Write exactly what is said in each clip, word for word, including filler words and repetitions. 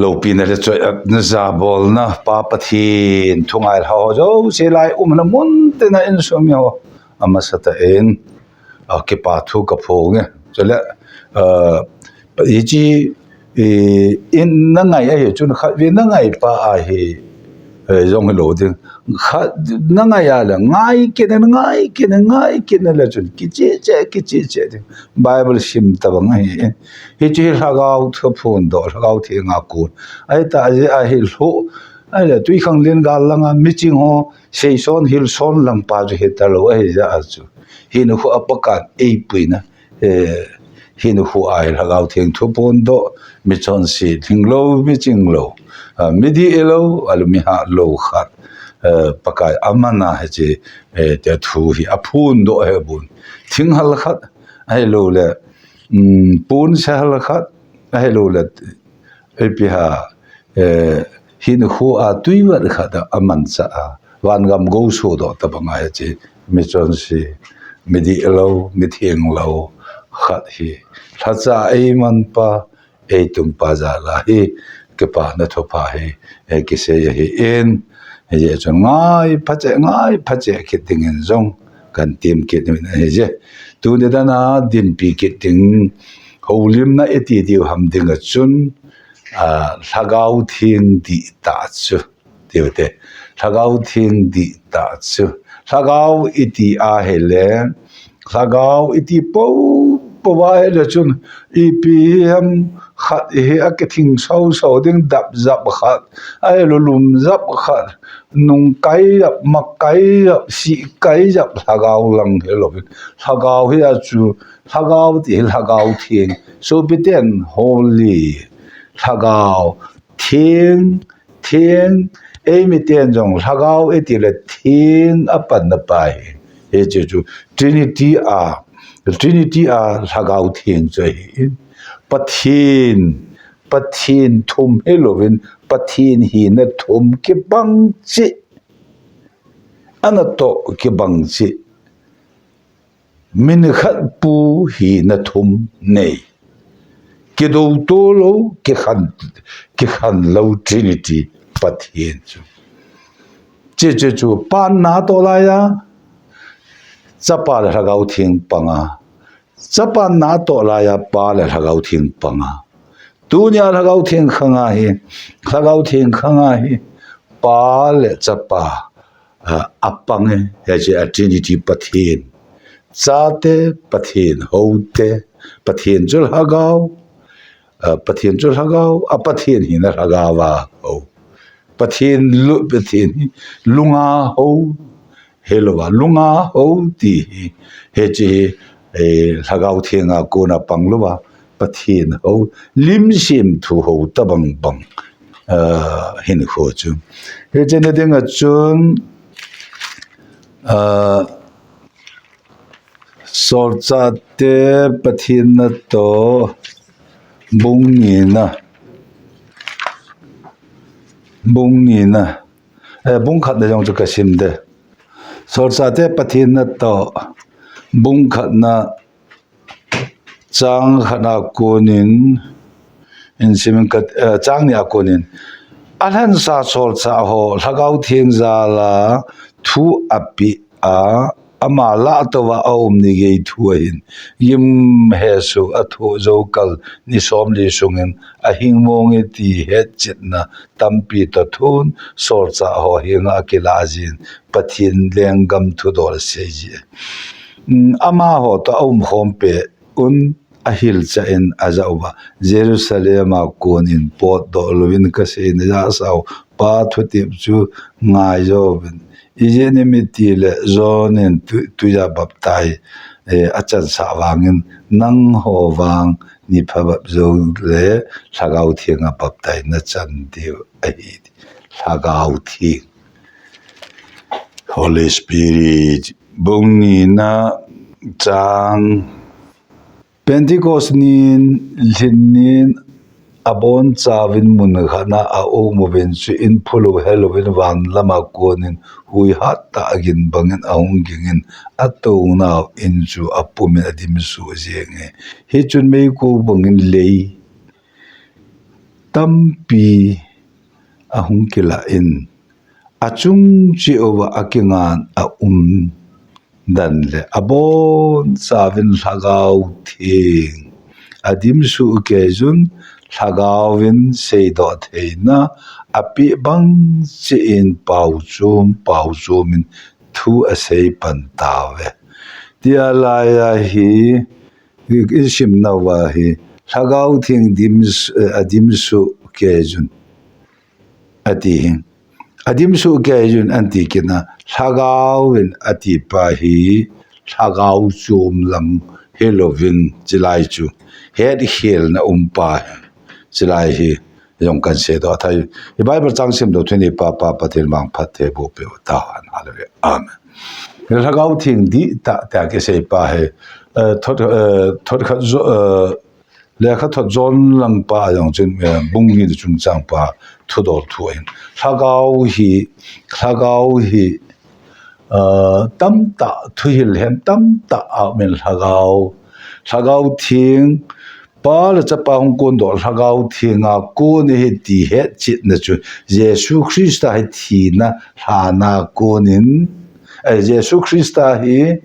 loupina le choi-atna jabolna Pa Pathen thu ngailha ho jouse lai umna mun tina insung mi ho amasatah in, a, kipa thu kaphong e. Chule, a, hiche, i, in na ngai ahi chun khatvei na ngai pa ahi, eh, jong hilou ding. Khat na ngai a le, ngai kit na, ngai kit na, ngai kit na le chun kicheh cheh, kicheh cheh ding. Bible sim tabang ahi. Hiche hi Lhagao thu phondoh, Lhagao Theng a kon. Ahitah jeh a hilou, ahile twikhanglen gal langa miching ho seison hilson lang pa chu hitalou ahi jeh a chu, hinkho a Pakaiyin eipuina, eh, hinkho a hi Lhagao Theng thu phondoh, michonse lhinglou, michinglou, ah, midih lou, alu mihah lou khat, eh, Pakai aman a hiche, eh, tia thu hi aphondoh ahi bon. Thinghal khat, ahilouleh, um, ponse hal khat, ahilouleh, ipi ham, eh, hinkho a twivat khat a amanchah a, vangam gou sodoh tabang a hiche michonse, midih lou, mitheng lou khat hi lhacha eiman pa, eitung pa jal a hi kipana thupha hi, eh, kisei ahin, hijeh chun ngai phacheh, ngai phacheh kit dingin jong kahin tem kit uvin ahije. Tuni dan a dinpi kit ding houlimna iti diu ham ding a chun, ah, Lhagao Theng dihtah chu, tiu te. Lhagao Theng dihtah chu. Lhagao iti ahile, Lhagao iti poupou ahile chun, ipi ham khat hi akithing soso ding, dap jap khat, ahilou lum jap khat, nung kai jap, mak kai jap, sih kai jap, Lhagao lang hilouvin. Lhagao hi a chu, Lhagao ti hi Lhagao Theng. Sopiten holy, Lhagao, Theng, Theng, eimiten jong Lhagao iti le Theng apanna pa hi. Hiche chu Trinity a, Trinity a Lhagao Theng chu ahi. Pathen, Pathen thum hilouvin, Pathen hina thum kibang cheh, anatoh kibang cheh. Min khat pu hina thum nei. Kidou to lou, kikhen, kikhen lou Trinity Pathen chu. Hiche chu, chu Pa natoh laiya, Chapa le Lhagao Theng panga. Chapa natoh laiya, Pa le Lhagao Theng panga. Tunia Lhagao Theng khanga hi, Lhagao Theng khanga hi, Pa le Chapa, a, apang e, hiche a Trinity Pathen. Chate, Pathen houte, Pathen chu Lhagao, a, Pathen chu Lhagao, a Pathen hina Lhagao a hou. Pathen lu, Pathen hi lunga hou, hilouva, lunga hou ti hi, hiche hi, eh, Lhagao Theng a kona pang louva, Pathen hou, lim semthu hou tabang bang, ah, hinkho chu. Hiche na ding a chun, ah, Solchahte Pathen natoh bung nina, bung nina, eh, bung khatna jong chu kasim de. Solchahte Pathen natoh bung khatna chang khatna konin, in simin ka, eh, chang nia konin. Alhensa solchah ho, Lhagao Theng jal a thu apeh a, ama lah touva aum ni gei thu ahin, gim hesoh athoh jou kal ni somli sungin ahing mong e ti hetchetna tampi toh thun, solchah ho henga akilah jin, Pathen lenggam thudol asei ji. Um, amaho toh aumkhom peh un, ahilchah in ajah uva, Jerusalem a konin potdoh louvin kaseina jahsau Pa thutep chu ngai jouvin. Ijeh inem itile John in twi, twi a baptize, eh, achansah vangin nangho vang ni phabep jou le Lhagao Theng a baptize nachan diu ahi. Lhagao Theng. Holy Spirit. Bung nina chang Pentecost nin, lhin nin, abonchauvin mun khatna aum uvin, chuin phulou helouvin van lama konin hui hattah a ging bangin ahung gingin, atounau in chu apumin adim soh jenge. Hichun meikhu bangin lei tampi ahung kilah in, achung cheh uva akingan aum dan le abonchauvin Lhagao Theng adimsuh kei jun, Lhagao vin seidoh theina apeh bang cheh in paochom paochom in thu asei pan tauve. Tia lai ahi, i, i sim nauva hi, Lhagao Theng dim, eh, adimsuh kei jun ati hi. Adimsuh kei jun anti kit na, Lhagao vin ati pa hi, Lhagao chom lang hilouvin chilai chu, hetkhelna um pa hi, chilai hi, jong kan seidoh thei. I Bible chang sim doh thu nei pa pa Pathen vang phatthei boh peh tauhen. Hallelujah. Amen. Lhagao Theng dihtah tia kisei pa hi, eh, thot, eh, thot khat jo, eh, lekha thot jon lang pa jong chun, eh, bung ni chungchang pa thudol thu ahin. Lhagao hi, Lhagao hi, eh, tamtah thuhil hen tamtah a um in Lhagao, Lhagao Theng, Pa le Chapa hung kondoh Lhagao Theng a kon ahi ti hetchetna chu Jesu Christa hi thina lhana konin, eh, Jesu Christa hi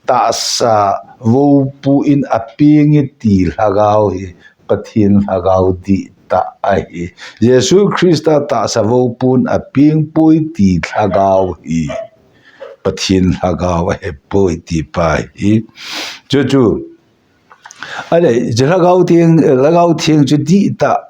tahsa voupui in apeng e ti Lhagao hi Pathen Lhagao dihtah ahi. Jesu Christa tahsa voupun apeng poi ti Lhagao hi Pathen Lhagao ahipoi ti pa hi. Chu chu Ale, chu Lhagao Theng, Lhagao Theng chu dihtah,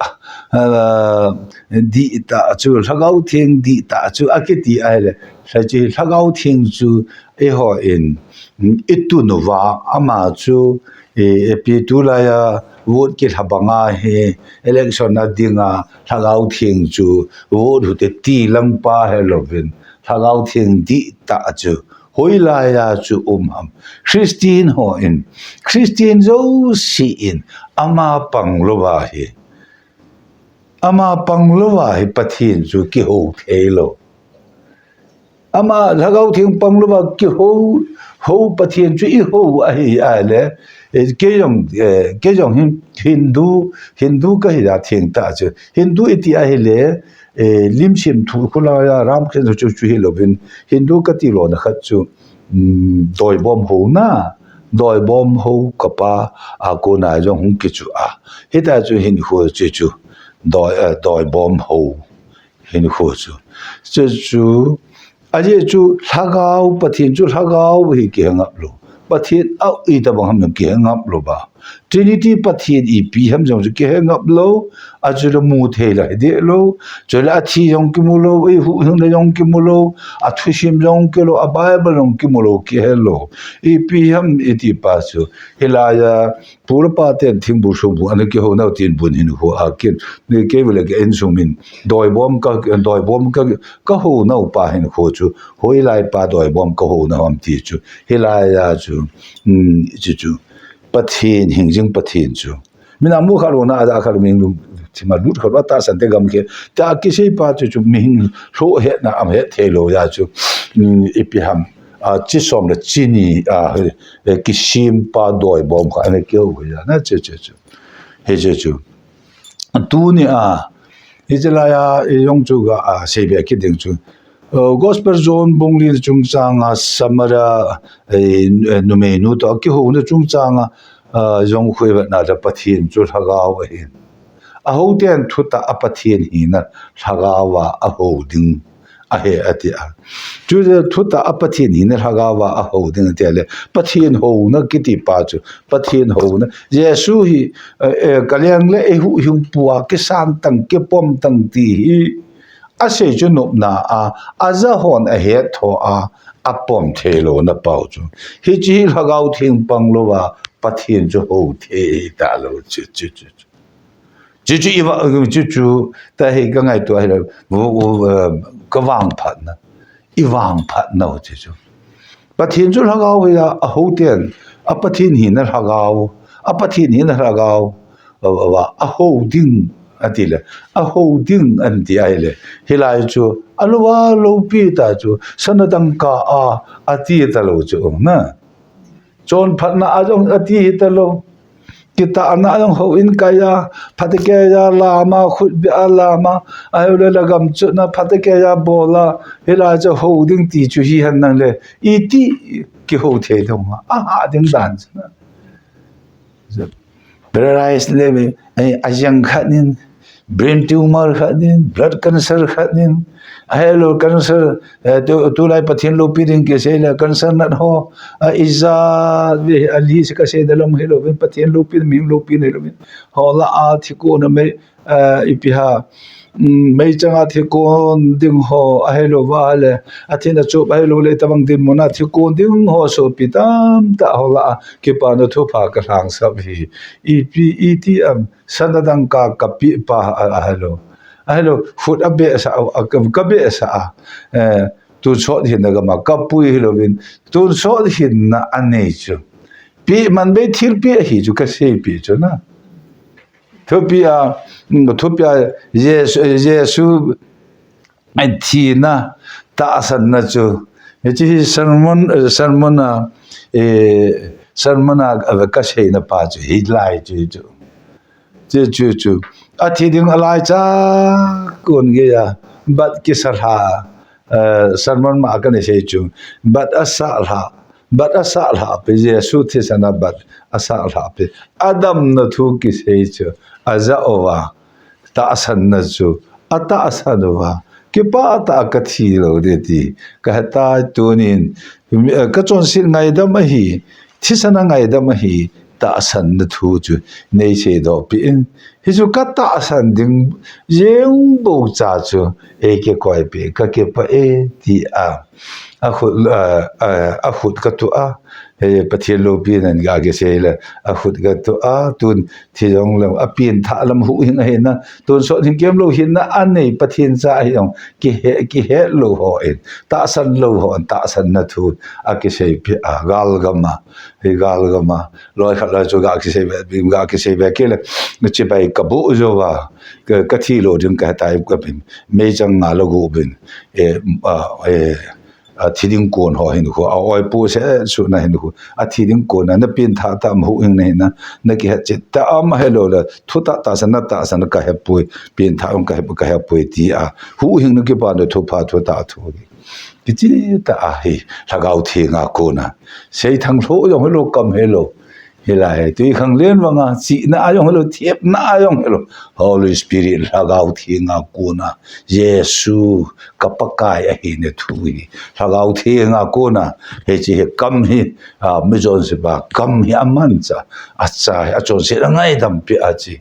ah, dihtah chu, Lhagao Theng dihtah chu akiti ahile, hiche Lhagao Theng chu eihon, mm, itun uva, ama chu, eh, ipi tulai a vote kilha banga hi election a dinga Lhagao Theng chu vote hute ti lang pa hilouvin, Lhagao Theng dihtah chu hoilai a chu um ham? Christian hon, Christian jouse in ama pang louva hi, ama pang louva hi Pathen chu kihou thei lou. Ama Lhagao Theng pang louva kihou, hou Pathen chu ihou ahi ahile, eh, kei jong, eh, kei jong hin Hindu, Hindu kahi a thengtah chu. Hindu iti ahile, eh, lim semthu khulai a Ram Krisna chu, chu hilouvin, Hindu kati lona khat chu, um, doibom houna, doibom hou kapa a kona jong hung kichu a. Hitia chu hinkho chu chu, doi, eh, doibom hou hinkho chu. Chu chu, ajeh chu Lhagao, Pathen chu Lhagao hi kihe ngap lou. Pathen a itobang ham jong kihe ngap lou ba. Trinity Pathen ipi ham jong chu kihe ngap lou, achu le mu thei la hi deh lou, chule athi jong kimu lou, eihuhhing le jong kimu lou, athusim jong kimu lou, a Bible jong kimu lou, kihe lou. Ipi ham iti pa chu, hilai a, pu le pa ten thingbul sung bu, ana kihou nau tin bun hinkho a kin, ni kei vele ka insung min, doibom ka, doibom ka, kahou nau pa hinkho chu, hoilai pa doibom kahou nau ham ti chu, hilai a chu, um, chu chu. Pathen, hingjing Pathen chu. Min amu kha lou na, ada kha lou min lum, thima lut kha lou, tahsan te gam khe. Tia kisei pa chu chu, mi hin lhoh hetna, am het thei lou ya chu. Mm, ipi ham, a, chi som le chi ni, a, he, he, kisem pa doibom kha, ana kihou ya na, chu, chu, chu. Hiche chu. Tuni a, hiche lai a, i jong chu ga, a, seibe kit ding chu. Uh, Gospel John bung li chungchang a Samaria, eh, nu-, eh, numeinu toh kihouna chungchang a, uh, jong khu ivet na le Pathen chu Lhagao ahin. Ahou ten thutah a Pathen hina Lhagao a ahou ding ahi ati a. Chu thutah a Pathen hina Lhagao a ahou ding ati a le Pathen houna kiti pa chu. Pathen houna. Jesu hi, eh, eh, kaleng le eihuhhing pua kisan tang kipom tang ti hi. Asei chu nopna a, aja hon ahet tho a, apom thei lou na pau chu. Hiche hi Lhagao Theng pang louva, Pathen chu hou thei ta lou chu, chu, chu, chu. Chu, chu i va, chu, chu, ta hi ka ngaito hi lou, vu, vu, eh, ka vangphatna, i vangphatna chu, chu. Pathen chu Lhagao hi a, ahou ten, a Pathen hina Lhagao, a Pathen hina Lhagao, a, a, a, ahou ding, ati le, ahou ding, anti ahile. Hilai chu, alouva loupi ta chu, sana dangka a, ati ta lou chu, na. Chonphatna a jong ati hi ta lou. Kitahna jong houin kaiya, phatekeija lama, khutbeh a lama, ahilouleh lhagam chutna phatekeija bola, hilai chu hou ding ti chu hihen nangle, iti kihou thei ding ham, aha ding dan chu na. Paralyze le, eh, ajeng khat in, brain tumor khat in, blood cancer khat in, ahilou cancer, eh, tu, tulai Pathen loupi ding kisei le cancer nat ho, a ijat ve, a list kasei da lom hilou vin, Pathen loupi, mi loupi hilou vin. Ho lah a thi kon a mei, eh, ipi ham, mm, meichang a thi kon ding ho, ahilouva le, athin achop, ahilouleh itobang dinmun a thi kon ding ho sopi tamtah ho lah a, kipana thupha kalhangsap hi. Ipi, iti ham, sana dangka kapeh pa a, ahilou. Ahilou, khut abehsah a, a, ka, kabehsah a. Eh, tonsot hinna gam a kapui hilou vin, tonsot hinna anei chu. Peh man bei thilpeh ahi chu kaseipeh chu na. Thupeh a, mm, thupeh a Jesu, Jesu athina, tahsanna chu. Hiche hi sermon, eh, sermon a, eh, sermon a, a kaseina pa chu, hilai chu, chu. Chu, chu, chu. Athi ding alai cha kon geiya, bat kisa lha, eh, sermon ma kana sei chu. Bat asa lha, bat asa lha peh, Jesu thisana bat asa lha peh. Adamna thu kisei chu, aja uva. Tahsanna chu, atahsan uva. Kipah tah a kathi lou ding ti. Kahe tai tunin, eh, kachonset ngaidam ahi, thisana ngaidam ahi, tahsanna thu chu, nei seidoh peh in. Hichu katahsan ding, jeng bou cha chu, eikikoi peh, kakipah e, ti a. Akhut, a, a, akhut katuh a, he, Pathen loupina in ga kisei le, akhut katuh a, tun thi jong le, apenthah lam huhhing ahi na, tonsot hing kem lou hinna anei Pathen cha ahi jong, kihe, kihet lou hon, tahsan lou hon, tahsanna thu, akisei peh a, galgam a, he galgam a, loi khat loi chu ga kisei ve, ga kisei ve kei le, chibai kaboh jou va, ka, kathi lou ding kahe tai kapeh, meichang nga la gu bin, e, a, e, athi ding kon ho hin khu, a oi pu se su na hin khu, athi ding kon a, na penthah tah ma huhhing na hin na, na kihet chet tah a ma helou le, thu tah tahsan na tahsan na kahe poi, penthah um kahe, kahe poi ti a, huhhing na kipana thupha thu tah thu. Kichi tah ahi, Lhagao Theng a kon a. Seithang lho jong helou, kam helou. Hilai, twikhanglen vang a, chihna a jong helou, thepna a jong helou. Holy Spirit, Lhagao Theng a kon a. Jesu, ka Pakai ahina thu hi. Lhagao Theng a kon a, hiche hi kam hi, a, mi chonset pa, kam hi aman cha, acha hi, achonset angaidam peh a chi.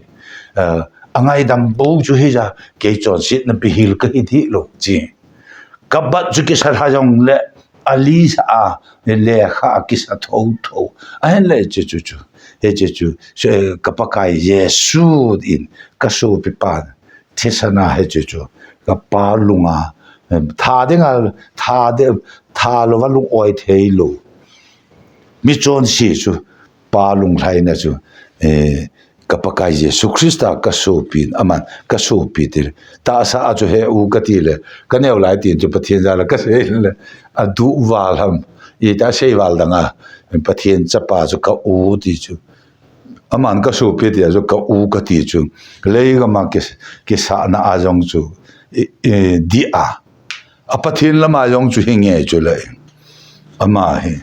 A, angaidam bou chu hija, kei chonsetna bihil kahi dih lou chi. Ka bat chu kisa lha jong le, alisa a, lekha a kisa thotho. Ahin le chu chu chu. Hiche chu, chu, eh, ka Pakai Jesu in, ka sopi pa, thisana hiche chu. Ka pa lung a, em, tha ding a, tha ding, tha lou va lung oi thei lou. Mi chonse chu, pa lunglhaina chu, eh, ka Pakai Jesu Christa ka sopi in, aman ka sopi ti le. Tahsa a chu he u kati le, ka neo lai tin chu Pathen jal a ka sei le, aduh val ham, iti a sei val dang a, Pathen chapa chu ka u ti chu. Aman ka sopi ti a chu ka u kati chu. Leigam a kis-, kisahna a jong chu, i, i, dih a. A Pathen lama jong chu hi nge chu le. Ama hi,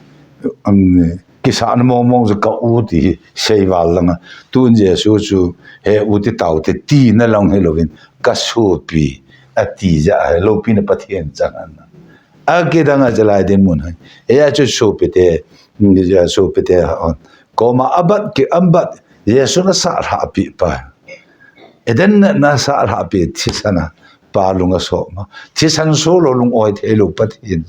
um, kisahna mong mong chu ka u ti hi sei val lang a. Tun Jesu chu he u ti tao te tina lang hilou vin ka sopi ati ja a, loupina Pathen chang ahi. Akidang a chalai dinmun hi. Eia chu sopi te, mm, ja sopi te, a, koma abat ki, abat Jesu na sah lha peh pa. Eden na, na sah lha peh thisana pa lung asop ma. Thisan so lou lung oi thei lou Pathen.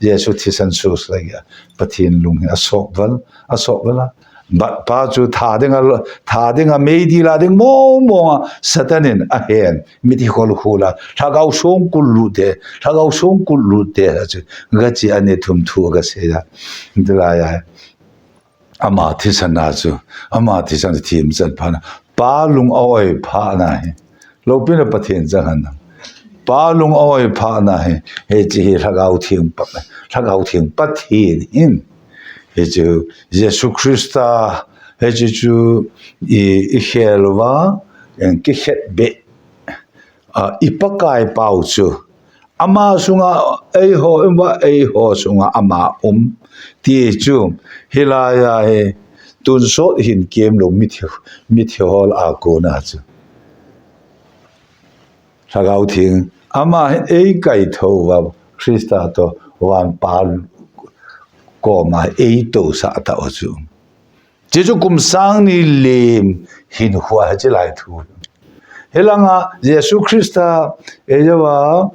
Jesu thisan so laiya Pathen lung hi asop val, asop val a. Bat pa chu tha ding a, tha ding a meidil a ding mong mong a Satan in ahen. Mithi khol khol a. Lhagao songkul lut te, lhagao songkul lut te a chu. Gachi ani thum thu gasei a. Tilai a. Ama thisan a chu, ama thisan thim chan phat na. Pa lung a oi phat na hi. Loupina Pathen chang ahi. Pa lung a oi phat na hi. Hiche hi Lhagao Theng pa, Lhagao Theng Pathen hin. Hiche Jesu Christa Hiche chu i, i khel uva, en kikhet be. A, i Pakai pau chu. Ama sunga eiho, eiho sunga ama um. Ti chu, hilai a hi, tonsot hin kemlou mithi, mithi hol a kona chu. Lhagao Theng, ama hin eikaithou uva, Christa toh, van pa koma eitousah tau chu. Hiche chu kum sang ni lem hin hua hiche lai thu. Hilanga Jesu Christa, eh, jova,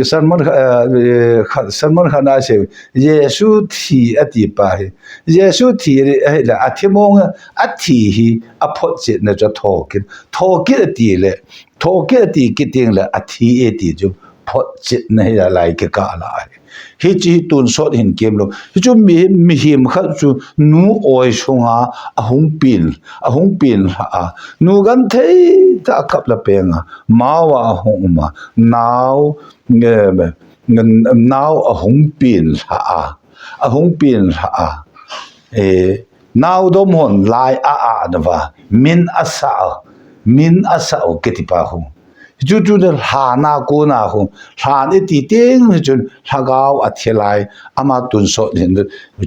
sermon kha-, eh, kha-, sermon khat a sei, Jesu thi ati pa hi. Jesu thi ri, eh, la, athi mong, athi hi, aphotchetna chu athokit. Thokit ati le, thokit ati kit teng le, athi e ti chu, photchetna hi a lai kikah lai. Hiche hi tonsot hin kemlou. Hichu mi, mihem khat chu nu oi sunga ahung pen, ahung pen lha a. Nu genthei tah a kap le peng a. Mao a ahung um a. Nao, eh, nao ahung pen lha a. Ahung pen lha a. Eh, nao dom hon lai a, a, na va. Min asa, min asa kiti pa khu. Chu chu le lhan a kona khu, lhan iti teng chun lhagao athi lai, ama tonsot hin,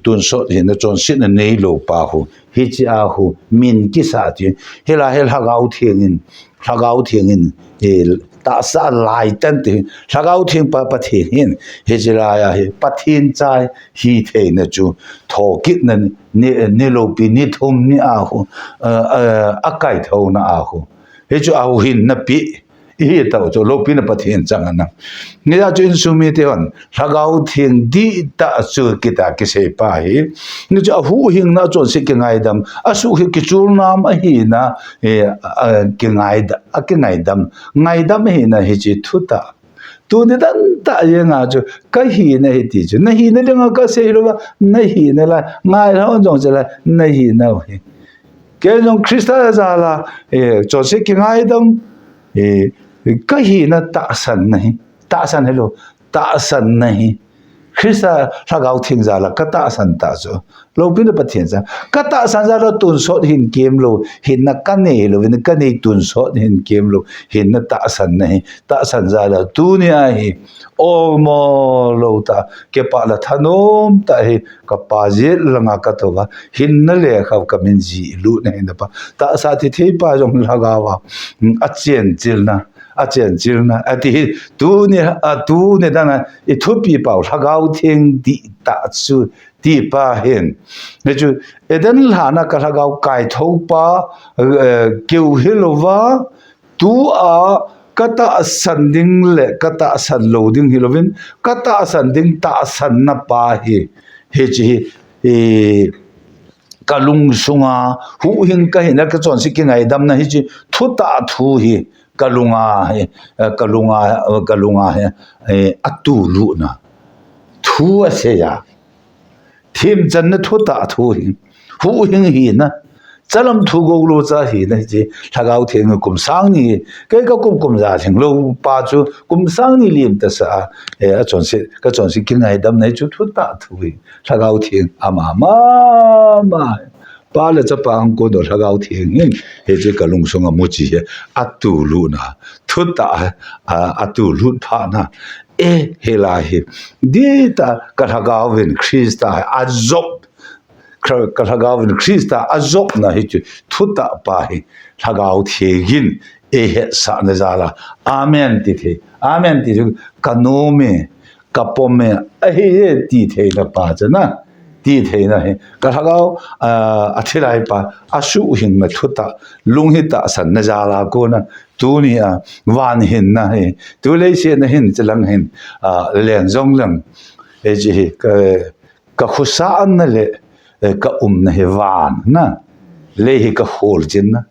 tonsot hin chonsetna neilou pa khu. Hiche a khu, min kisa ti. Hilai hi Lhagao Theng in, Lhagao Theng in, eh, tahsa lai tan ti. Lhagao Theng pa Pathen hin, hiche lai a hi, Pathen chai hitheina chu, thokitna ni, ni loupi, ni thum ni a khu, eh, eh, akaithouna a khu. Hichu ahuhhingna pi. Ihi tau chu loupina Pathen chang ana. Ngeia chu insung mite hon, Lhagao Theng dihtah chu kita kisei pa hi. Nge chu ahuhhingna chonset kingaidam, asuh hi kichulnam ahina, eh, a, kingaida-, akingaidam. Ngaidam ahina hiche thutah. Tuni dan tah jenga chu, kahina hiti chu. Nahina dinga kasei louva, nahina la, ngai lhon jong chu la, nahina u hi. Kei jong Christa jal a, eh, chonset kingaidam, eh, kahina tahsan nahi, tahsan hilou, tahsan nahi. Christa Lhagao Theng jal a katahsan tah chu. Loupina Pathen jal a katahsan jal a tonsot hin kemlou, hinna kanei lou, hinna kanei tonsot hin kemlou, hinna tahsan nahi, tahsan jal a tuni a hi. Olmo lou tah, kipah le thanom tah hi, kapa jet langa katou va, hinna lekha kamin jih lutna hinna pa. Tahsa tithei pa jong lhagao a, mm, achenchilna, achenchilna. Ati hi, tuni, a tuni dan a, i thupi pau, Lhagao Theng dihtah chu, ti pa hin. Hichu, Eden lhan a ka lhagao kaithou pa, eh, keu hilouva, tua katahsan ding le katahsan lou ding hilouvin, katahsan ding tahsanna pa hi, hiche hi, eh, kalungsunga, huhhing kahina kachonset kingaidamna hiche, thutah thu hi, kalunga hi, eh, kalunga, eh, kalunga hi, eh, atulutna. Thu asei a. Themchanna thutah thu hi. Huhhing hina. Chalam thu gou lou cha hina hiche. Lhagao Theng kum sang ni. Kei kakum kum ja lhing lou pa chu kum sang ni lim tasa a. Eh, achonset, kachonset kingaidamna hichu thutah thu hi. Lhagao Theng ama mama. Pa le Chapa ahung kon doh Lhagao Theng hin. Hiche kalungsunga muchi hi. Atulutna. Thutah, a, atulut phana. Eh, hilai hi. Dihtah ka lhagaovin Christa hi ajop. Ka, ka lhagaovin Christa ajopna hichu thutah pa hi. Lhagao Theng hin eihetsahna jal a. Amen ti thei. Amen ti chu kanom e, kapom e, ahi e ti theina pa chu na. Ti theina hi. Ka lhagao, a, athi lai pa, asuhhingna thutah, lung hi tahsanna jal a kona, tuni a, van hinna hi, tu leiset a hin, chilang hin, a, leng jong leng, hiche hi, ka, ka khosahna le, eh, ka umna hi van na, lei hi ka kholjinna.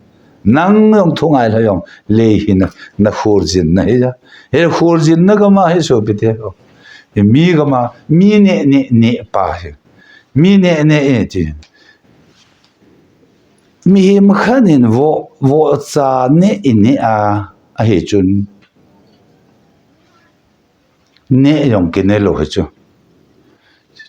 Nang jong thungai lha jong, lei hi na, na kholjinna hi ja. Hi kholjinna gam a hi sopite ho. Hi mi gam a, mi neh, neh, neh pa hi. Mi neh, neh e ti. Mihem khat in vo, vohcha neh i neh a, ahi chun. Neh jong kineh lou hi chu.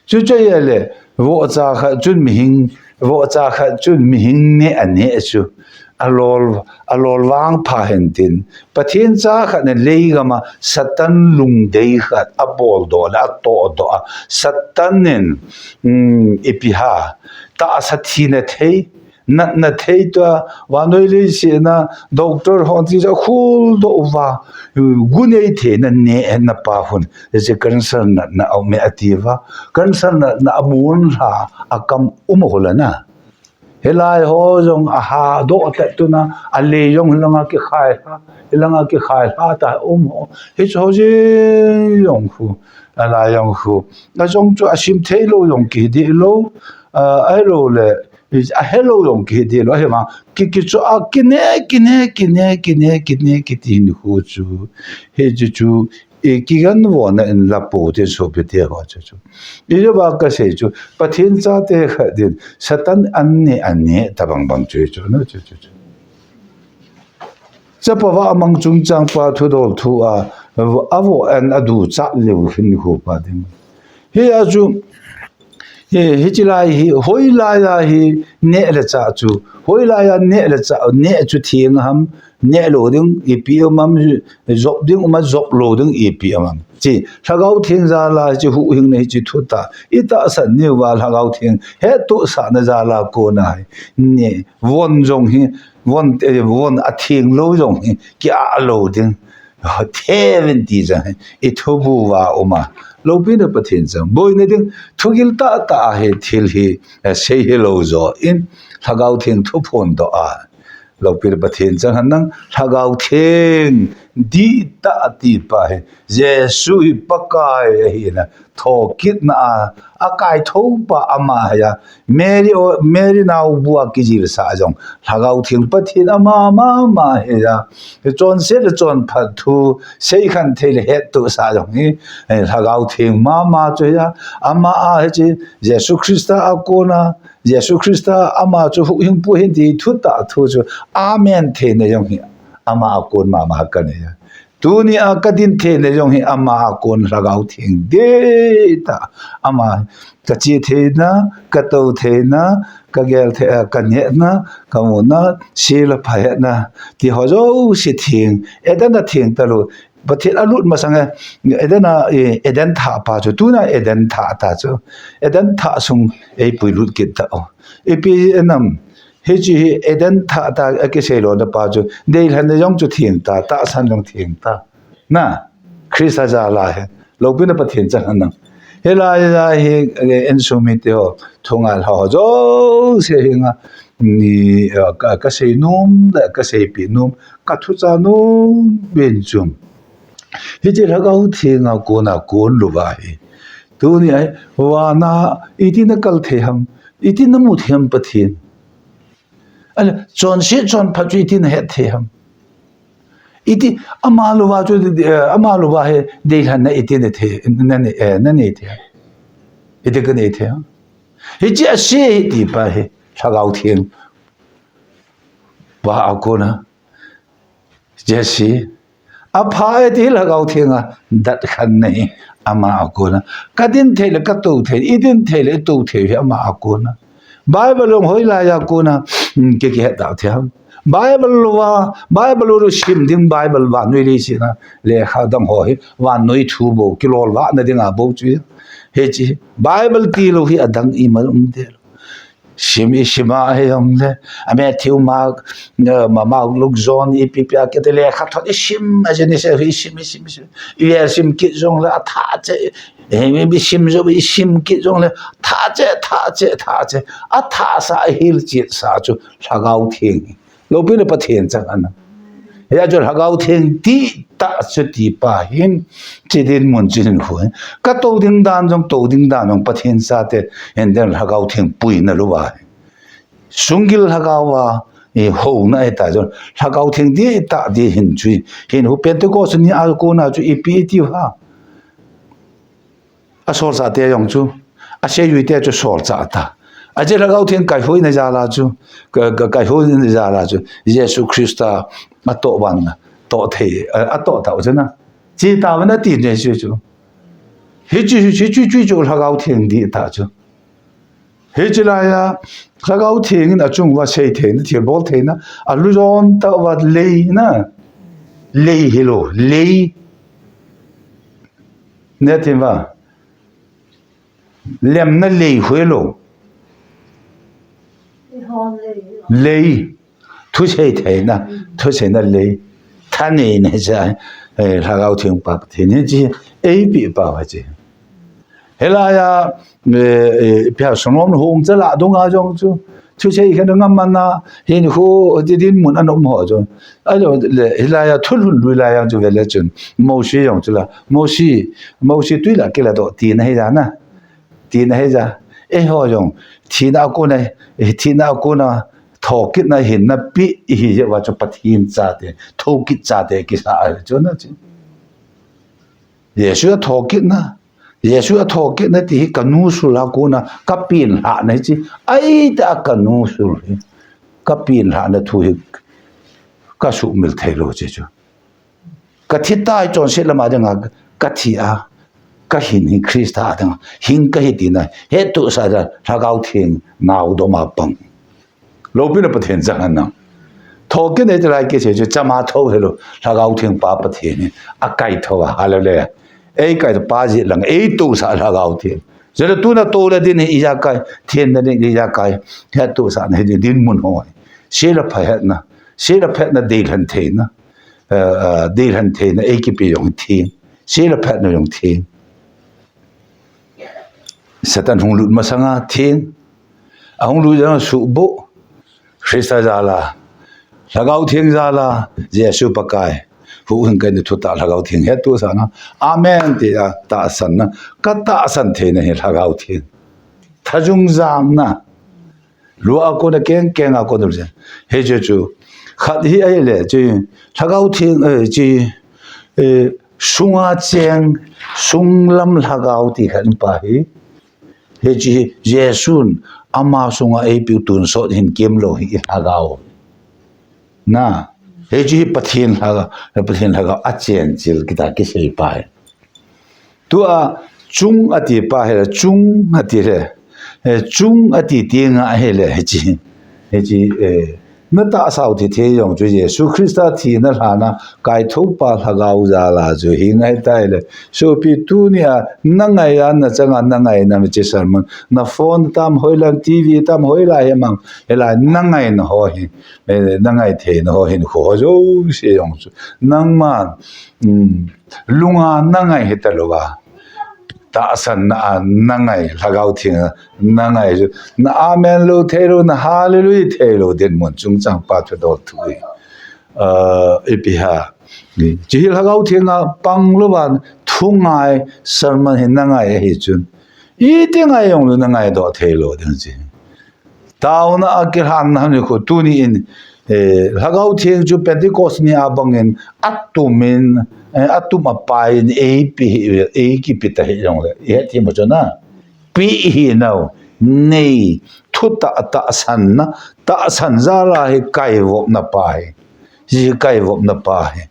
Chuche ahile, Vohcha khat chun mihing, vohcha khat chun mihing neh aneh chu. Alol, alol vangpha hen tin. Pathen cha khat na leigam a Satan lungdei khat abol doh le atoh doh a. Satan in, um, ipi ham. Tahsa thina thei, natna thei tua, vannoi leiset a, doctor hon ti chu akhol doh uva. Gu nei theina neh na pa hon. Hiche cancer natna aume ati uva. Cancer natna amun lha, akam um ho lana. Hilai ho jong aha doh tat tuna, alei jong hilanga kikhai lha, hilanga kikhai lha ta um ho. Hiche ho jong khu, alai jong khu. Ajong chu asim thei lou jong kidih lou, a, ahilou le, ahelou jong kidih lou, ahivang. Ki, ki chu a, kine, kine, kine, kine, kine, kiti ni khu chu. Hiche chu, I kiganvona in la pou te sopi te ho chu chu. Ijeh a kasei chu. Pathen chate khat din. Satan an neh, an neh tabang bang chu chu. No chu chu chu. Chapa vah mang chungchang pa thudol thu a. Avo an adu cha leu hin khu pa ding. Hia chu. Hi, hiche lai hi, hoilai a hi, neh le chah chu. Hoilai a neh le chah, neh chu theng ham, neh lou ding, ipi um am, jop ding um a, jop lou ding, ipi um am. Chi, Lhagao Theng jal a, hiche huhhingna hiche thutah. Itahsan uva Lhagao Theng, hettohsahna jal a kona hi. Neh, von jong hi, von, eh, von atheng lou jong hi, ki-ah lou ding. Thevin ti chang, i thubu va uma. Loupina Pathen chang. Boina ding, thugil tahtah a hi thil hi, eh, sei hilou jo. In, Lhagao Theng thuphon doh a. Loupina Pathen chang hen lang, Lhagao Theng, dihtah ti pa hi. Jesu hi Pakai ahi na. Thokitna a, akaithou pa ama hi a. Mary o, Mary naobu a kijilsah jong. Lhagao Theng Pathen ama, ama, ama hi a. Chonset le chonphat thu, seikhen thei le hettohsah jong hi. Eh, Lhagao Theng mama chu hi a. Ama a hiche, Jesu Christa a kona, Jesu Christa ama chu huhhingpu ahin ti thutah thu chu. Amen theina jong hi. Ama a kon mama kani a. Tuni a kadin theina jong hi ama a kon Lhagao Theng dihtah. Ama kache theina, katou theina, kagel thei, eh, kanehna, kamuna, sila phahetna. Ti ho jouse theng, Eden a theng talou. Pathen alut masang e, Eden a, eh, Eden thah pa chu, tuna Eden thah ta chu. Eden thah sung eipui lut kit ta o. Ipi enam, Hiche hi Eden thah ta a kisei lona pa chu, deilhenna jong chu theng ta, tahsan jong theng ta. Na, Christa jal a hi, loupina Pathen chang hen lang. Hilai a hi, eh, insung mite ho, thungai ho, jouse hi nga, ni, eh, ka, kasei nom, le kaseipi nom, kathucha nom, ben chum. Hiche Lhagao Theng a kona kon louva hi. Tuni a hi, vana, iti nakal thei ham, iti namu thei ham Pathen. Ahile, chonset chonphat chu iti nahet thei ham. Iti, ama louva chu, eh, ama louva hi deilhenna iti nanei thei, nanei, eh, nanei thei ham. Iti kanei thei ham. Hiche ase hi ti pa hi, Lhagao Theng. Va a kona. Jesse. Apha e ti Lhagao Theng a, dat khen na hi, ama a kona. Kadin thei le katou thei, idin thei le itou thei hi ama a kona. Bible jong hoilai a kona, mm, ki, kihet tah thei ham. Bible louva, Bible lou sim ding, Bible vannoi leiset a, lekha dang ho hi, vannoi thu bou, kilolvahna dinga bou chu. Hiche, Bible tilou hi adang imacha um deh lou. Sim isim a hi jongle, a Matthew, Mark, eh, Ma-, Mark, Luke, John, ipi ipi a kiti lekhathot isim, a Genesis isim, isim, isim. Isim kit jongle, athah cheh, eh, isim jo, isim kit jongle, thah cheh, thah cheh, thah cheh. Athahsa, ahilchetsa chu, Lhagao Theng. Loupina Pathen chang ana. Hia chu Lhagao Theng dihtah chu ti pa hin, chi dinmun chu hin khu hin. Katou ding dan jong, tou ding dan jong, Pathen chate, hin den Lhagao Theng puina louva hin. Sunggil Lhagao a, i houna ahi ta jong, Lhagao Theng dihtah di hin chu hin. Hin khu Pentecost ni a kona chu ipi iti uva. Asolchah te jong chu, aseijui te chu solchah ta. Ajeh Lhagao Theng kaihoina jal a chu, ka, ka, kaihoina jal a chu, Jesu Christa atoh vang, toh thei, a, atoh tah u chu na. Chi tah vang ati ne chu chu. Hichu, hichu, chu, chu, chu Lhagao Theng dihtah chu. Hiche laiya, Lhagao Theng in achung uva sei theina, thilbol theina, alujon tah uva leina, lei hilou, lei. Netin uva, lemna lei hilou. Lei. Thusei theina, thuseina lei. Thaneina cha, eh, Lhagao Theng pa Pathen in chi, eipeh pau ahi. Hilaiya, eh, eh, ipi ham sangnom hung chala dunga jong chu. Thusei khen ngam mana, hinkho, ti dinmun ana um ho chu. Ahilou le, hilaiya thulhun lui laiya chu vele chun. Mosi jong chu la. Mosi, Mosi tui lah kila doh tina hi ja na. Tina hi ja. Eiho jong. Thina a kona, eh, thina a kona, thokitna hinna pi ihi jeh uva chu Pathen chate, thokit chate kisa ahi chu na chu. Jesu a thokitna, Jesu a thokitna ti hi ka nusul a kona, ka penlhahna hi chi, ahi ta ka nusul hi, ka penlhahna thu hi, ka sumil thei lou chi chu. Ka thi tai chonset lama dinga, ka thi a, ka hin hi Christa a dinga, hin ka hi tina, hettohsah a, Lhagao Theng, nao doma pang. Loupina Pathen chang hen nang. Thokit nei te lai kisei chu chama tho hilou. Lhagao Theng pa Pathen hi. Akaithou a. Hallelujah. Eikaithou pa jeh lang. Eitohsah Lhagao Theng. Jeh le tuna tohle din hi ijakai. Thenna din ijakai. Hettohsahna hi dinmun ho. Se le pha hetna. Se le phatna deilhen theina. Eh, eh, deilhen theina. Eikipe jong theng. Se le phatna jong theng. Satan hung lut masanga theng. Ahung lut jong suhboh. Christa jal a. Lhagao Theng jal a. Jesu Pakai. Huhhing kaina thutah Lhagao Theng hettohsahna. Amen tia tahsanna. Ka tahsan theina hi Lhagao Theng. Thajung jamna. Lua a kona keng, keng a kona lua. Hiche chu. Khat hi ahile chu. Lhagao Theng, eh, chu. Eh, sunga cheng, sunglam Lhagao ti khat pa hi. Hiche hi Jesun ama sunga eipeh u tonsot hin kemlou hi Lhagao. Na, hiche hi Pathen Lhagao, Pathen Lhagao a chenchil kita kisei pa hi. Tua chung ati pa hi, chung ati le. Eh, chung ati ti nga hi le, hiche. Hiche, eh, na tahsa u thithei jong chu Jesu Christa thina lhana kaithou pa Lhagao jal a chu hi ngai tai le. Sopi tunia na ngai a na changa na ngaina mi chi sermon. Na phone tam hoilam, T V tam hoilai hi mang. Hilai na ngaina ho hi. Eh, na ngai theina ho hinkho ho jouse jong chu. Nangma, um, lunga na ngai hita louva. Tahsanna a na ngai, Lhagao Theng a na ngai chu. Na amen lou thei lou, na hallelujah thei lou, dinmun chungchang pa thudol thu hi. Ah, ipi ham. Hiche hi Lhagao Theng a pang louva, thungai, sermon hi na ngai ahi chun. Iti ngai jong lou na ngaidoh thei lou ding chu. Taona a kilhanna hung hi khu tuni in, eh, Lhagao Theng chu Pentecost ni a bangin atum in, eh, atum a pai in eipe hi, eikipe ta hi jong le. Ihet thei mo chu na. Pe hi nau, nei, thutah tahsanna, tahsan jal a hi kaivopna pa hi. Hiche kaivopna pa hi.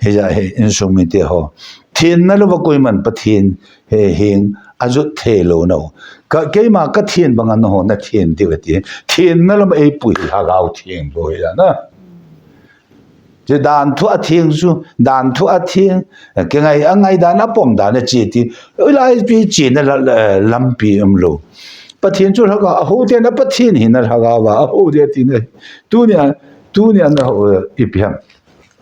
Hijeh a hi insung mite ho. Thenna louva koiman Pathen hi hing ajot thei lou nau. Ka, keima ka then banga nangho na then diu ati. Thenna lama eipui Lhagao Theng lou hi na. Chu dan thu a theng chu, dan thu a theng. Kingai, angai dan a pom dan a che ti. Hilai pi chena la, la, lampi umlou. Pathen chu Lhagao, a ho te na Pathen hi na Lhagao va, a ho te tina. Tunia, tunia na ho, ipi ham.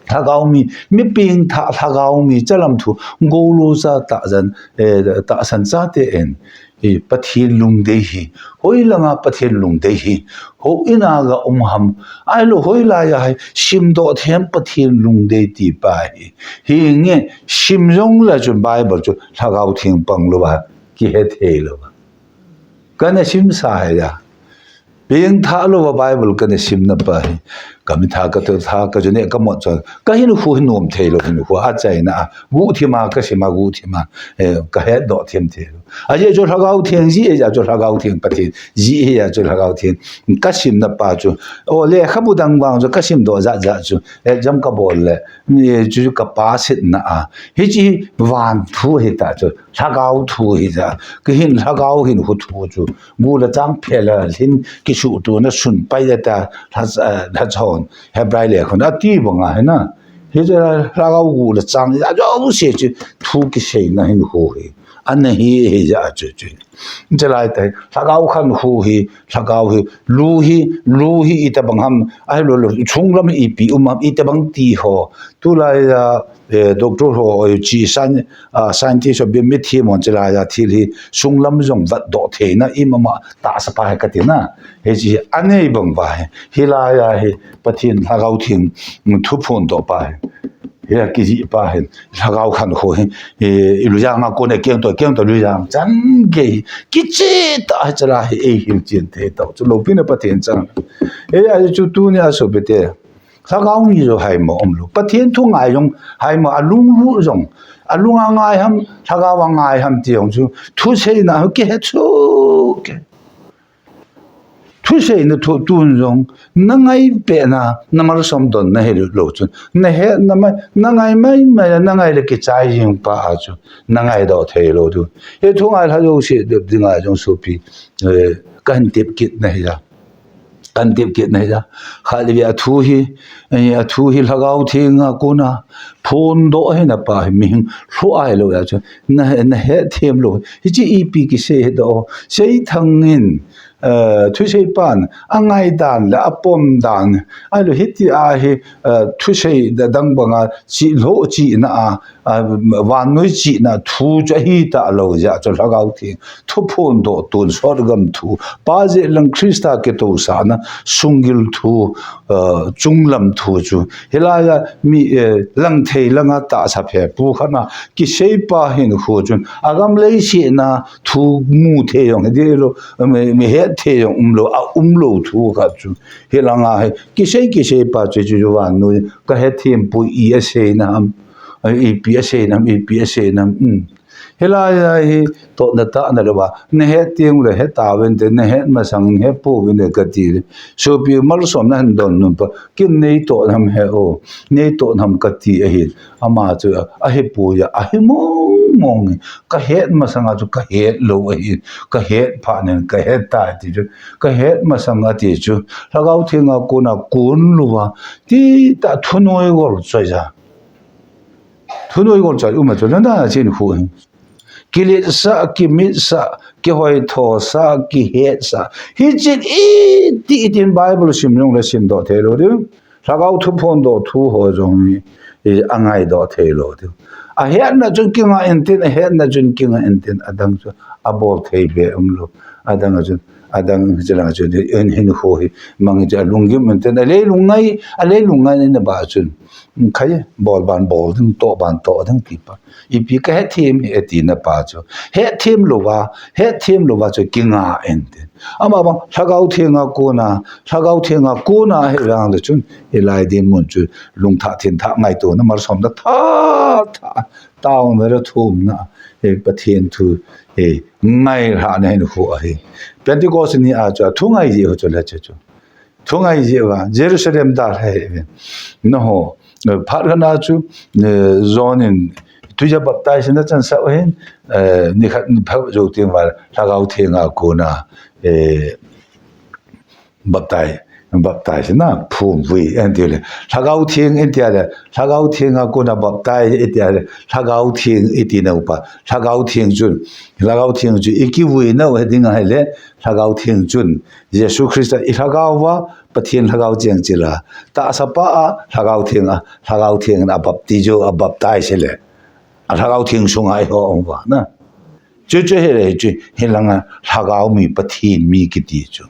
Lhagao mi, mi pengthah Lhagao mi, chalam thu, golo cha tahsan, eh, tahsan chate in, eh, Pathen lungdei hi, hoilanga Pathen lungdei hi, houin a ga um ham, ahilou hoilai a hi, simdoh thei ham Pathen lungdei ti pa hi, hinge, sim jong le chu Bible chu Lhagao Theng pang louva, kihe thei louva. Kana simsa hi a. Pengthah louva Bible kana simna pa hi. Ka mitha, ka toltha, ka ju neh, ka mot chu, ka hinkho hi nom thei lou hinkho, achaina a, guhthim a, ka sim a, guhthim a, eh, ka hetdoh thim thei lou. Ajeh chu Lhagao Theng jeh a chu Lhagao Theng Pathen, jeh a chu Lhagao Theng, ka simna pa chu, o, lekhabu dang vang chu, ka simdoh jat jat chu, exam ka bol le, eh, chu ka pass na a. Hiche van thu hi ta chu, Lhagao thu hi ta, ka hin Lhagao hinkho thu chu, gu le chang phel a, hin kisuhtona sun pai ta, lha, eh, lha chon, Hebrai lekhabu a ti bang a hi na. Hiche Lhagao gu le chang, a jouse chu, thu kiseina hinkho hi. Ana hi, hi ja chu chu. Chulai tah, Lhagao khankho hi, Lhagao hi, lu hi, lu hi itobang ham, ahilou le, chunglam hi ipi um ham, itobang ti ho. Tulai a, eh, doctor ho, eh, chi san, ah, scientist ho, bi mithiem hon chulai a thil hi, chunglam jong vetdoh theina, imama tahsa pa hi kati na. Hiche hi anei bang uva hi, hilai a hi, Pathen Lhagao Theng, mm, thuphondoh pa hi. Hi kijih pa hin, Lhagao khankho hi, i, i lujang a kon a kengto, kengto lujang chan gei, kicheh tah a hiche la hi eihil chen thei tau. Chu loupina Pathen chang. Ei, ahi chu tunia sopite. Lhagao mi jong haimo umlou. Pathen thu ngai jong haimo, alunglut jong. Alung a ngai ham, Lhagao a ngai ham ti jong chu. Thuseina kihe chu ke. Thuseina thu tun jong, na ngai pehna, na malsom donna hilou chun. Na hetna mai, na ngai mai mai, na ngai le kichai jing pa a chu, na ngaidoh thei lou chu. Hi thu ngai lha jouse, dep ding a jong sopi, eh, kan tep kit na hi a. Kan tep kit na hi a. Kha le ve a thu hi, eh, a thu hi Lhagao Theng a kon a, phondoh hina pa hi mihing lhu ahilou a chu. Na, na hetthem lou. Hiche ipi kisei hi doh. Seithang in, eh, thusei pan, angai dan le apom dan, ahilou hiti a hi, eh, thusei da dang banga, chi lou china a, a, vannoi china thu chu ahi talou jeh a chu Lhagao Theng, thuphondoh tun sotgam thu, pa jeh lang Christa kitousahna, sunggil thu, eh, chunglam thu chu. Hilai a mi, eh, lang thei lang a tahsa phe pu khat na, kisei pa hinkho chun, agam leiset na, thu mu thei jong, hi dih lou, mi, mi het thei jong umlou, a umlou thu khat chu. Hi langa hi, kisei, kisei pa chu, chu, chu vannoi, ka hetthem poi, i asei nam, ipi asei nam, ipi asei nam, um. Hilai a hi, tohna tahna lou va, na het teng le, het tauvin te, na het masang, het pouvin te kati le. Sopi malsom na hin don nom pa, kin nei toh nam he o, nei toh nam kati ahi. Ama chu a, ahipoi a, ahi mong mong. Ka het masang a chu ka het lou ahi. Ka het phat in ka het tai ti chu. Ka het masang a ti chu. Lhagao Theng a kon a kon lou va. Ti ta thunoi gol choi ja. Thunoi gol choi um a chu na na chin khu hi. Kiletsah, kimitsah, kihoithosah, kihetsah. Hiche iti itin Bible sim jong le simdoh thei lou ding. Lhagao thuphondoh thu ho jong hi, i, angaidoh thei lou ding. Ahetna chun kinga intin, ahetna chun kinga intin, adang chu abol thei be umlou. Adang a chun, adang hiche lang a chun, in hinkho hi, mang hiche alunggim intin, aleilung ngai, aleilung ngai na ba chun. Khai, bol ban bol ding, toh ban toh ding ti pa. Ipi ka hetthem hi ati na pa chu. Hetthem lou va, hetthem lou va chu kinga intin. Ama bang, Lhagao Theng a kon a, Lhagao Theng a kon a hi vang le chun, hilai dinmun chu, lungthah thinthah ngaito na malsom na tha, tha, taona le thumna, eh, Pathen thu, eh, ngailhahna hinkho ahi. Pentecost ni a chu, a thu ngai jeh ho chu le chu chu. Thu ngai jeh uva, Jerusalem dalha hih uvin. Naho, eh, phat khat na chu, eh, John in tuija baptize na chansah u hin, eh, nikhat ni phabep jou teng uva, Lhagao Theng a kon a, eh, baptize, baptize na, phumvui, ahin ti le. Lhagao Theng in ti le, Lhagao Theng a kon a baptize in ti le, Lhagao Theng in ti nau pa, Lhagao Theng chun, Lhagao Theng chu, i kivui nau he ding ahi le, Lhagao Theng chun, Jesu Christa i lhagao va, Pathen Lhagao cheng chila. Tahsa pa a, Lhagao Theng a, Lhagao Theng a baptizo, a baptize le. A Lhagao Theng sunga i ho um va na. Chu chu hi le chu, hi langa Lhagao mi Pathen mi kiti chu.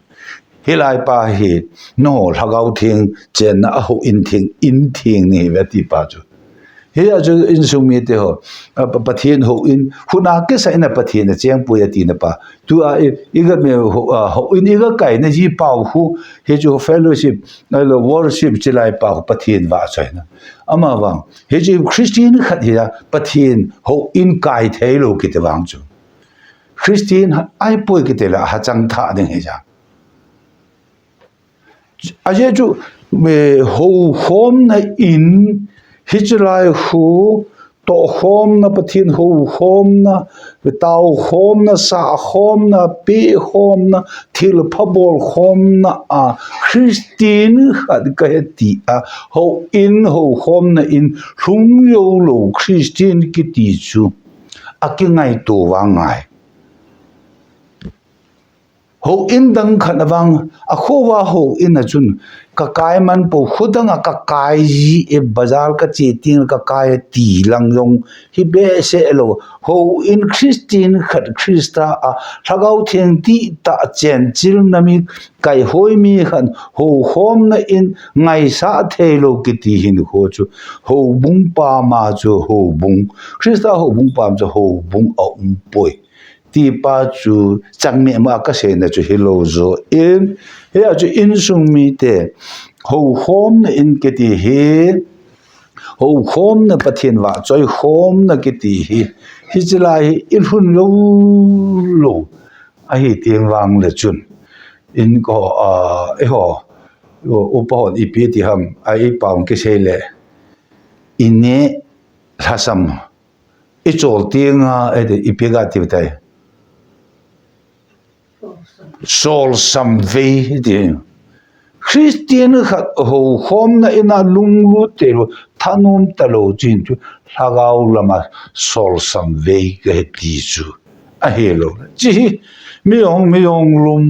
Hilai pa hi, no, Lhagao Theng chenna a ho in theng, in theng ni ve ti pa chu. Hia chu insung mite ho, a, Pa-, Pathen houin, huna kisah in a Pathen acheng poi atina pa. Tua i, i ga me ho, a, houin i ga kaina ji pau hu, hi chu fellowship, a lo worship chilai pau Pathen vahchoina. Ama vang, hi chu Christian khat hi a Pathen houin kai thei lou kiti vang chu. Christian ha-, ahipoi kiti la ha chang tha ding hi ja. Ajeh chu, eh, houkhomna in, hichelai khu, tohkhomna, Pathen houkhomna, taokhomna, sahkhomna, pehkhomna, thilpha bolkhomna a, Christian khat kahi ti a, houin, houkhomna in, lhung jou lou Christian kiti chu, akingaito vang ngai. Houin dang khat na vang, akhouva houin a chun, kakai man pou, khu dang a kakai ji e, bazar kache teng kakai ti lang jong, hi behseh lou. Houin Christian khat Christa a, Lhagao Theng dihtah chenchilna mi, kaihoi mi khat, houkhomna in, ngaisah thei lou kiti hinkho chu, houbung pam a chu houbung, Christa houbung pam chu houbung aumpoi. Ti pa chu chang mema kaseina chu hilou joh in, hia chu insung mite, houkhomna in kiti hi, houkhomna Pathen vahchoi khomna kiti hi, hichelai hi i lhun lou lou, ahi teng vang le chun, in ko, a, eiho, u-, upa hon ipi ti ham, a i pau kisei le, i neh lhasam, i chol teng a, e, ipi ga ti tai. Solsam vei ti. Christian khat houkhomna in a lunglut thei lou, thanom talou chin chu, lhagao lama solsam vei kahi ti chu. Ahi lou. Chi hi, mi jong, mi jong lum,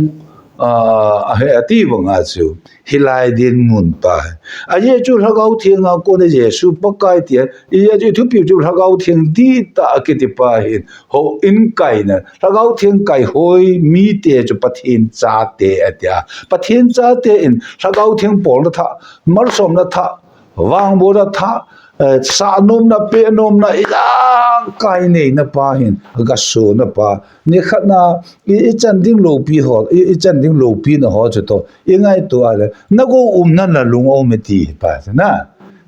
a, ahi ati banga chu. Hilai dinmun pa. Ajeh chu Lhagao Theng a kona Jesu Pakai tia, ajeh chu thupi chu Lhagao Theng dihtah kiti pa hin, houin kaina, Lhagao Theng kaihoi mite chu Pathen chate atia. Pathen chate in Lhagao Theng polna thah, malsomna thah, vangbohna thah, eh, sahnomna, pehnomna, ijat kai neina pa hin, gasona pa. Nikhat na, i, i chan ding loupi ho, i, i chan ding loupina ho chu toh, i ngaito a le, na gou umna na lung um e ti pa, na.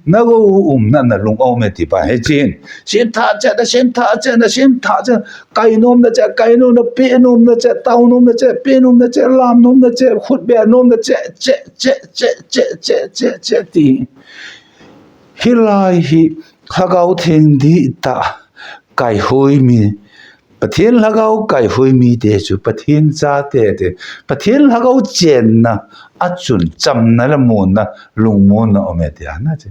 Na gou umna na lung um e ti pa, hiche hin. Semtha cheh, na semtha cheh, na semtha cheh, kainomna cheh, kainomna, pehnomna cheh, taonomna cheh, pehnomna cheh, lamnomna cheh, khutbeh nomna cheh, cheh, cheh, ti. Hilai hi Lhagao Theng dihtah kaihoi mi, Pathen Lhagao kaihoi mite chu Pathen chate ti, Pathen Lhagao chenna a chun chamna le monna, lungmonna um e tia na chi.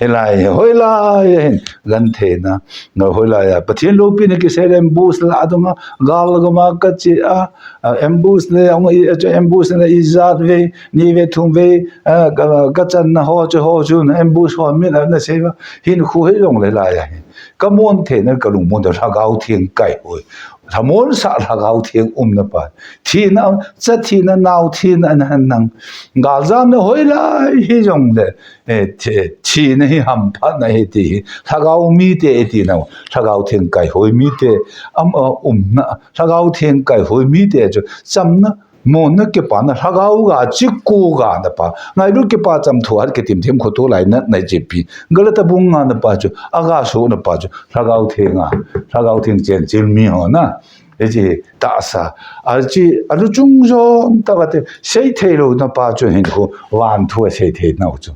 Hilai, hoilai a hin, gentheina, na hoilai a, Pathen loupina kisei le ambush la a dunga, gal gama kache a, a, ambush le, ang i, a chu ambush le ijat vei, ni vei, thum vei, a, ka, kachanna ho chu, ho chu, na ambush ho min a na sei va, hinkho hi jong le lai a hin. Kamon theina, kalungmon thei, Lhagao Theng kaihoi. Lhamon sah Lhagao Theng umna pa. Thina, cha thina, nao thina, na, nang. Galjamna hoilai hi jong le. Eh, thi-, thina hi hamphatna hi ti hi. Lhagao mite i tina. Lhagao Theng kaihoi mite. Am, a, umna. Lhagao Theng kaihoi mite chu. Chamna, monna kipana. Lhagao ga, chikko ga na pa. Ngailut kipa cham thu hat kitim thim kho thu lai na, na jipi. Galata bung nga na pa chu. Aga so na pa chu. Lhagao Theng a. Lhagao Theng chenchil mi ho na. Hiche tahsa. Achi, alu chung jong tah vate, sei thei lou na pa chu hinkho, van thu a sei thei nau chu.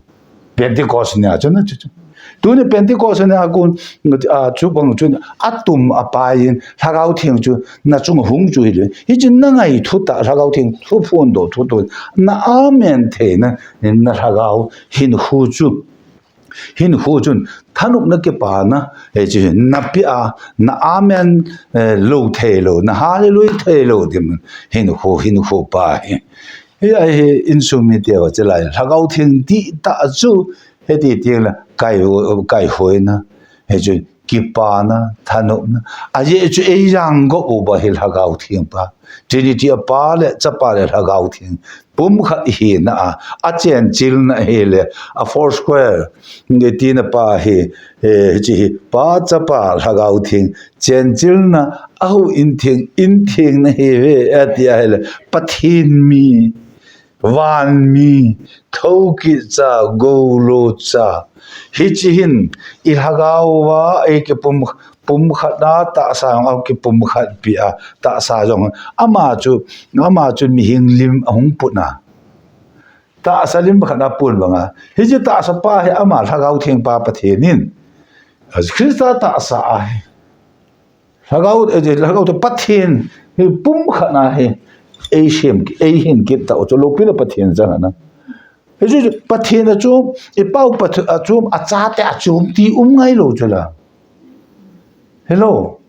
Pentecost nia chu na chu chu. Tuni Pentecost nia kon, a, chu bang chu, atum apai in, Lhagao Theng chu, na chung hung chu hi le. Hichu na ngaito tah, Lhagao Theng thu phondoh thu tu. Na amen theina, na Lhagao hinkho chu. Hinkho chun, thanopna kipana, eh, chu na pia, na amen, eh, lou thei lou, na hallelujah thei lou, ti mun. Hinkho, hinkho pa hi. Hi a hi insung mite va chilai. Lhagao Theng dihtah chu, hiti teng le, kai, kaihoina. Hichu, kipana, thanopna. Ajeh chu eijang gop uva hi Lhagao Theng pa. Trinity a Pa le, Chapa le Lhagao Theng. Pumkhat hina a, achenchilna hi le, a four square. Nge tina pa hi, eh, hichi hi, Pa, Chapa, Lhagao Theng. Chenchilna, ahou in theng, in thengna hi ve, atia hi le, Pathen mi. Van mi, thokit cha, goulo cha. Hichi hin, i Lhagao va, eiki pum, pumkhat na tahsa jong, aki pumkhat pi a, tahsa jong. Ama chu, ama chu mihem lim ahung put na. Tahsa lim khat na pun banga. Hichi tahsa pa hi ama Lhagao Theng pa Pathen in. Christa tahsa ahi. Lhagao, eh, Lhagao Theng Pathen hi pumkhat na hi, eisem, eihin kit tau chu loupina Pathen chang ana. Hichu Pathen a chu, i pau Pathen a chu, achate a chu ti um ngai lou chu la. Hello.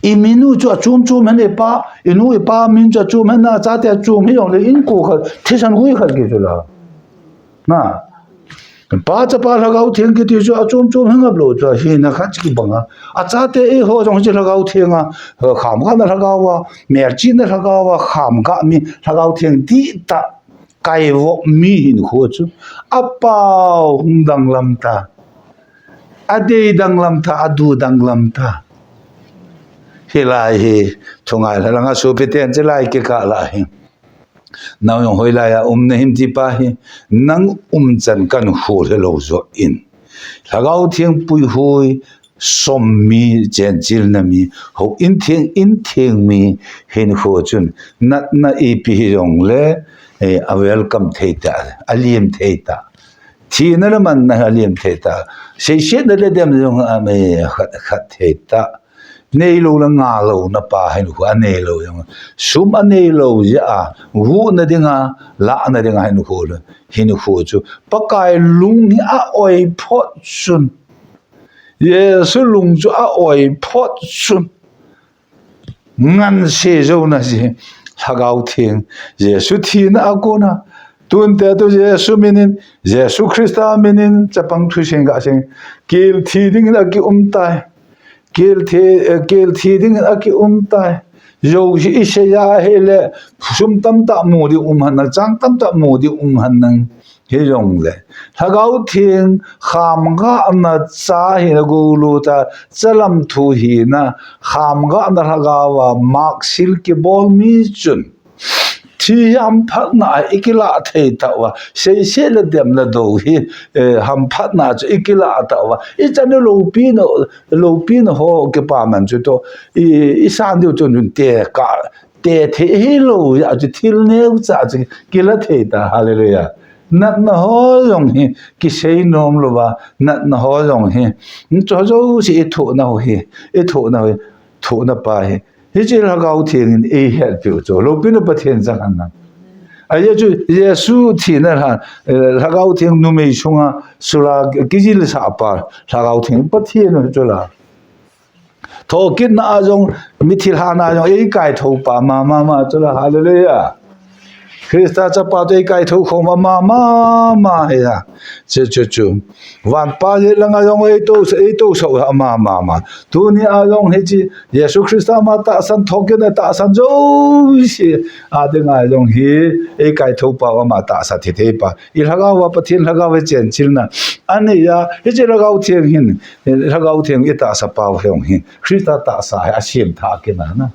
I min u chu achom chom hen i pa, i nu i pa min chu achom hen na, achate achom hi jong le in ko khat, thisan gui khat ki chu la. Na. Pa Chapa Lhagao Theng kiti chu achom chom hen ngap lou chu, hina khat kibanga. Achate eiho jong chu Lhagao Theng a, khamgahna Lhagao a, melchihna Lhagao a, khamgah mi Lhagao Theng ti ta, kaivop mi hinkho chu. Apao hung danglam ta. Adei danglam ta, adu danglam ta. Hilai hi, thungai lha langa sopi ten chu lai kikah lah hi. Nang jong hoilai a um nahim ti pa hi, nang umchan kahin hol helou jo in. Lhagao Theng puihui, som mi, chenchilna mi, hou in theng, in theng mi, hinkho chun, natna ipi hijong le, eh, a welcome thei ta, alem thei ta. Thina le manna alem thei ta. Seisetna le dem jong a, eh, khat, khat thei ta. Neilou le ngahlouna pa hinkho, aneilou jong. Sum aneilou jeh a, guhna dinga, lahna dinga hinkho le, hinkho chu. Pakai lung hi a-oi phot chun. Jesu lung chu a-oi phot chun. Nganse jouna si. Lhagao Theng. Jesu thina a kona. Tunte tu Jesu minin, Jesu Christa minin, chapang thusim gasei. Kel thi dingin aki um tai. Kel thi, eh, kel thi dingin aki um tai. Jouse isei a hile, sum tamtah mu ding um henlang, chang tamtah mu ding um henlang. Hijong le. Lhagao Theng khamgahna cha hina goulo ta, chalam thu hina, khamgahna Lhagao a, maksil kibol mi chun. Thi hamphatna a ikilah thei tauva, seiset le dem le dou hi, eh, hamphatna chu ikilah tauva. Ichan u loupina, loupina ho kipaman chu toh, i, isan diu chun chun tekah, te thei hilou, a chu thil neocha chu kila thei ta, hallelujah. Natna ho jong hi, kisei nom louva, natna ho jong hi. Chu jouse ithohna ho hi, ithohna ho hi, thohna pa hi. Hiche Lhagao Theng in eihetpeh u chu. Loupina Pathen chang hen lang. Ajeh chu Jesu thina lha, eh, Lhagao Theng numei sunga sula kijilsah pa, Lhagao Theng Pathen u chu la. Thokitna a jong, mithi lhana jong, eikaithou pa, ma, ma, ma, chu la, hallelujah. Christa chapa toh eikaithou khom, ma, ma, ma, hi a. Chu, chu, chu. Vanpa hi langa jong, eito, eito so, ma, ma, ma. Tuni a jong, hiche, Jesu Christa ma tahsan, thokitna tahsan, jouse. A dinga jong hi, eikaithou pa, ama tahsa thei thei pa. I Lhagao a Pathen Lhagao a chenchilna. Ani a, hiche Lhagao Theng hin, Lhagao Theng itahsa pau hi jong hi. Christa tahsa hi asem tha kina na.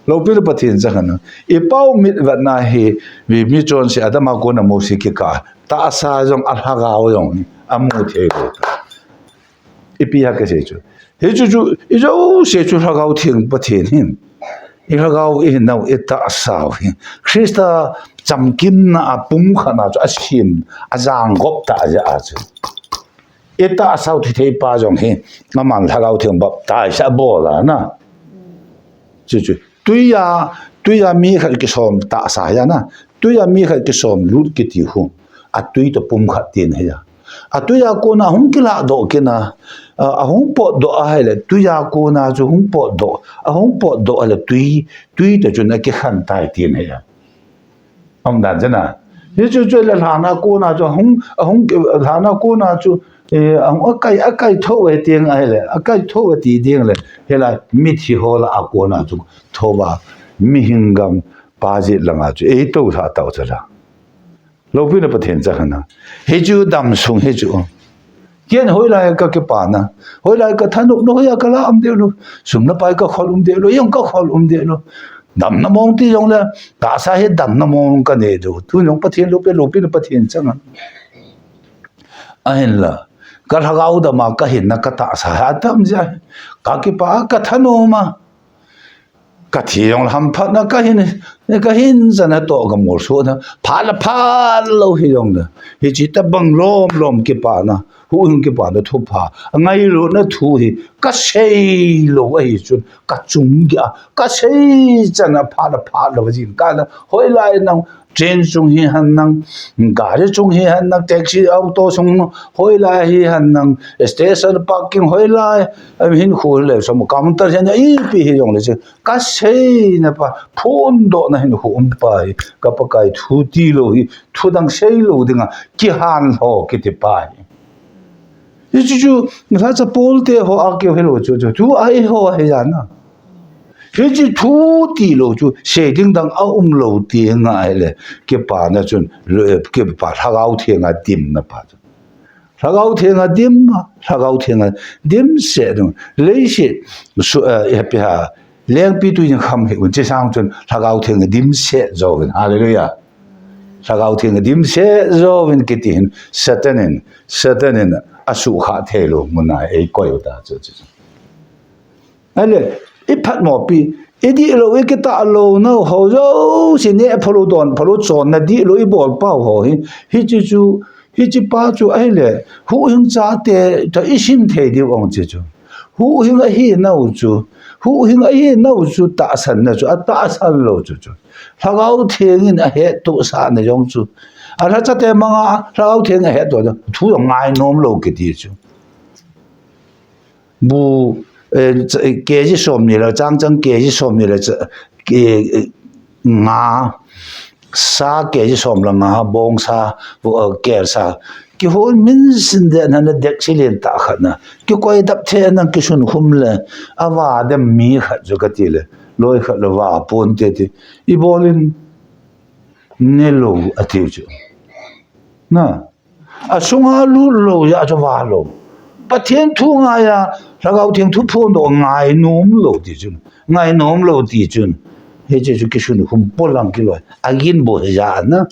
Loupina Pathen chang hen lang. I pau mit vetna hi, mi, mi chonse Adam a kona Mose kikah. Tahsa jong a Lhagao jong hi. Amu thei lou. Ipi ham kasei chu. Hichu chu, ijouse chu Lhagao Theng Pathen hin. I Lhagao ihin nau, itahsau hin. Christa chamkimna a pumkhat na chu asem, ajang gop ta jeh a chu. Itahsau thei thei pa jong hi, aman Lhagao Theng baptize abol a na. Chu chu. Tui a, tui a mi khat kisom tahsa hi a na. Tui a mi khat kisom lut kiti hu. Atui toh pumkhat tina hi a. Atui a kona hung kilah doh kina. A, ahung potdoh ahile, tui a kona chu hung potdoh. Ahung potdoh ahile, tui, tui toh chun akikhen tai tina hi a. Umdan chu na. Hichu chu le lhana kona chu hung, ahung, lhana kona chu E, a, akai, akai tho e tiang ahile, akai tho e ti ding le, hela mithi hola a kona chu tho ba, mihing gam pa jit langa chu, ei to sa tau cha la. Lopi na Pathen cha khana. Hi chu dam sung hi chu. Ken hoilai ka kipana. Hoilai ka thanop na hoiya ka la am deu lo. Sum na pai ka khol um deu lo. Yang ka khol um deu lo. Dam na mong ti jong le. Tahsa hi dam na mong ka ne deu. Tu jong Pathen lopi, lopi na Pathen cha khana. Ahinla, ka lhagao dama ka hinna ka tahsa ha tam jia. Ka kipa ka thanoma. Ka thi jong hamphatna ka hin, ka hin jana to ka mol so na. Phat la phat lo hi jong na. Hichi tabang lom lom kipana. Huhhing kipana thupha. Ngailutna thu hi ka sei lo ahi chun. Ka chung gei a. Ka sei chana phat la phat lo jin ka na. Hoilai nang Train chung hi hen nang, gari chung hi hen nang, taxi, auto chung, hoilai hi hen nang, station parking hoilai, em, hinkho le som counter hi na ipi hi jong le chu. Ka seina pa, phondohna hinkho um pa hi, ka Pakai thu ti lo hi, thu dang sei lo dinga, kihan ho kiti pa hi. Hichu chu, lhacha Paul te ho a keu hi lo chu chu, thu a hi ho hi ya na. Hichi thu ti lo chu, sei ding dang a um lo ti ngai le, kipana chun, lo, kipa Lhagao Theng a dimna pa chu. Lhagao Theng a dim, Lhagao Theng a dim se ding. Leiset, su, eh, happy ha, lengpi tu jing kham hi un, chi sang chun, Lhagao Theng a dim se jo vin. Hallelujah. Lhagao Theng a dim se jo vin kiti hin, Satan in, Satan in, a su kha thei lo, mun a ei koi u ta chu, chu, chu. Ahile, i phatmopi, i dih lo, i kitah lo, no, ho jouse neh phalou don phalou chonna dih lo, i bol pau ho hi, hichi chu, hichi pa chu, ahile, huhhing chate, ta i sim thei diu ong chi chu. Huhhing ahi nau chu, huhhing ahi nau chu, tahsan na chu, a tahsan lo chu chu. Lhagao Theng in a hettohsah na jong chu. A lhachate manga, Lhagao Theng a hettoh na, thu jong ngai nom lo kiti chu. Bu, eh, ch-, eh, K G som ni le, chang chang K G som ni le, ch-, eh, eh, nga, sa K G som le nga, bong sa, bu, eh, kel sa. Kihol min sin de na na dek si len ta khat na. Kikoi dap the na kisun khum le, a va dem mi khat chu ka ti le, loi khat le va pon te ti. I bol in ne lo a ti chu. Na. A sunga lut lo ya chu va lo. Pathen thu ngai a, Lhagao Theng thu phondoh ngai nom lo ti chun. Ngai nom lo ti chun. Hichi chu kisun khum polang kiloi. A gin bo ya na.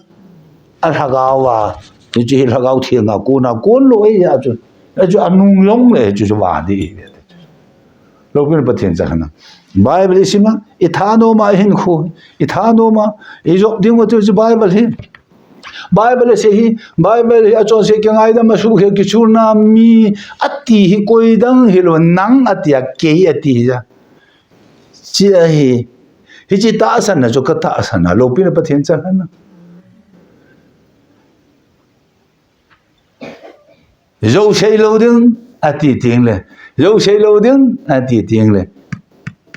A Lhagao a. Hichi hi Lhagao Theng a kon a kon lo ya chu. Hichu a nung long le chu chu va di. Lopi na Pathen cha khana. Bible i sima, i thanoma i hinkho, i thanoma, i jop ding u chu chu Bible hi. Bible a sei hi, Bible hi a chonse kingaidam a sukhe kichulna mi, a ti hi koi dang hi lo, nang a ti a, kei a ti hi ja. Chi a hi, hichi tahsan na chu ka tahsan na, lopi na Pathen cha khana. Jou sei lo ding, a ti ting le. Jou sei lo ding, a ti ting le.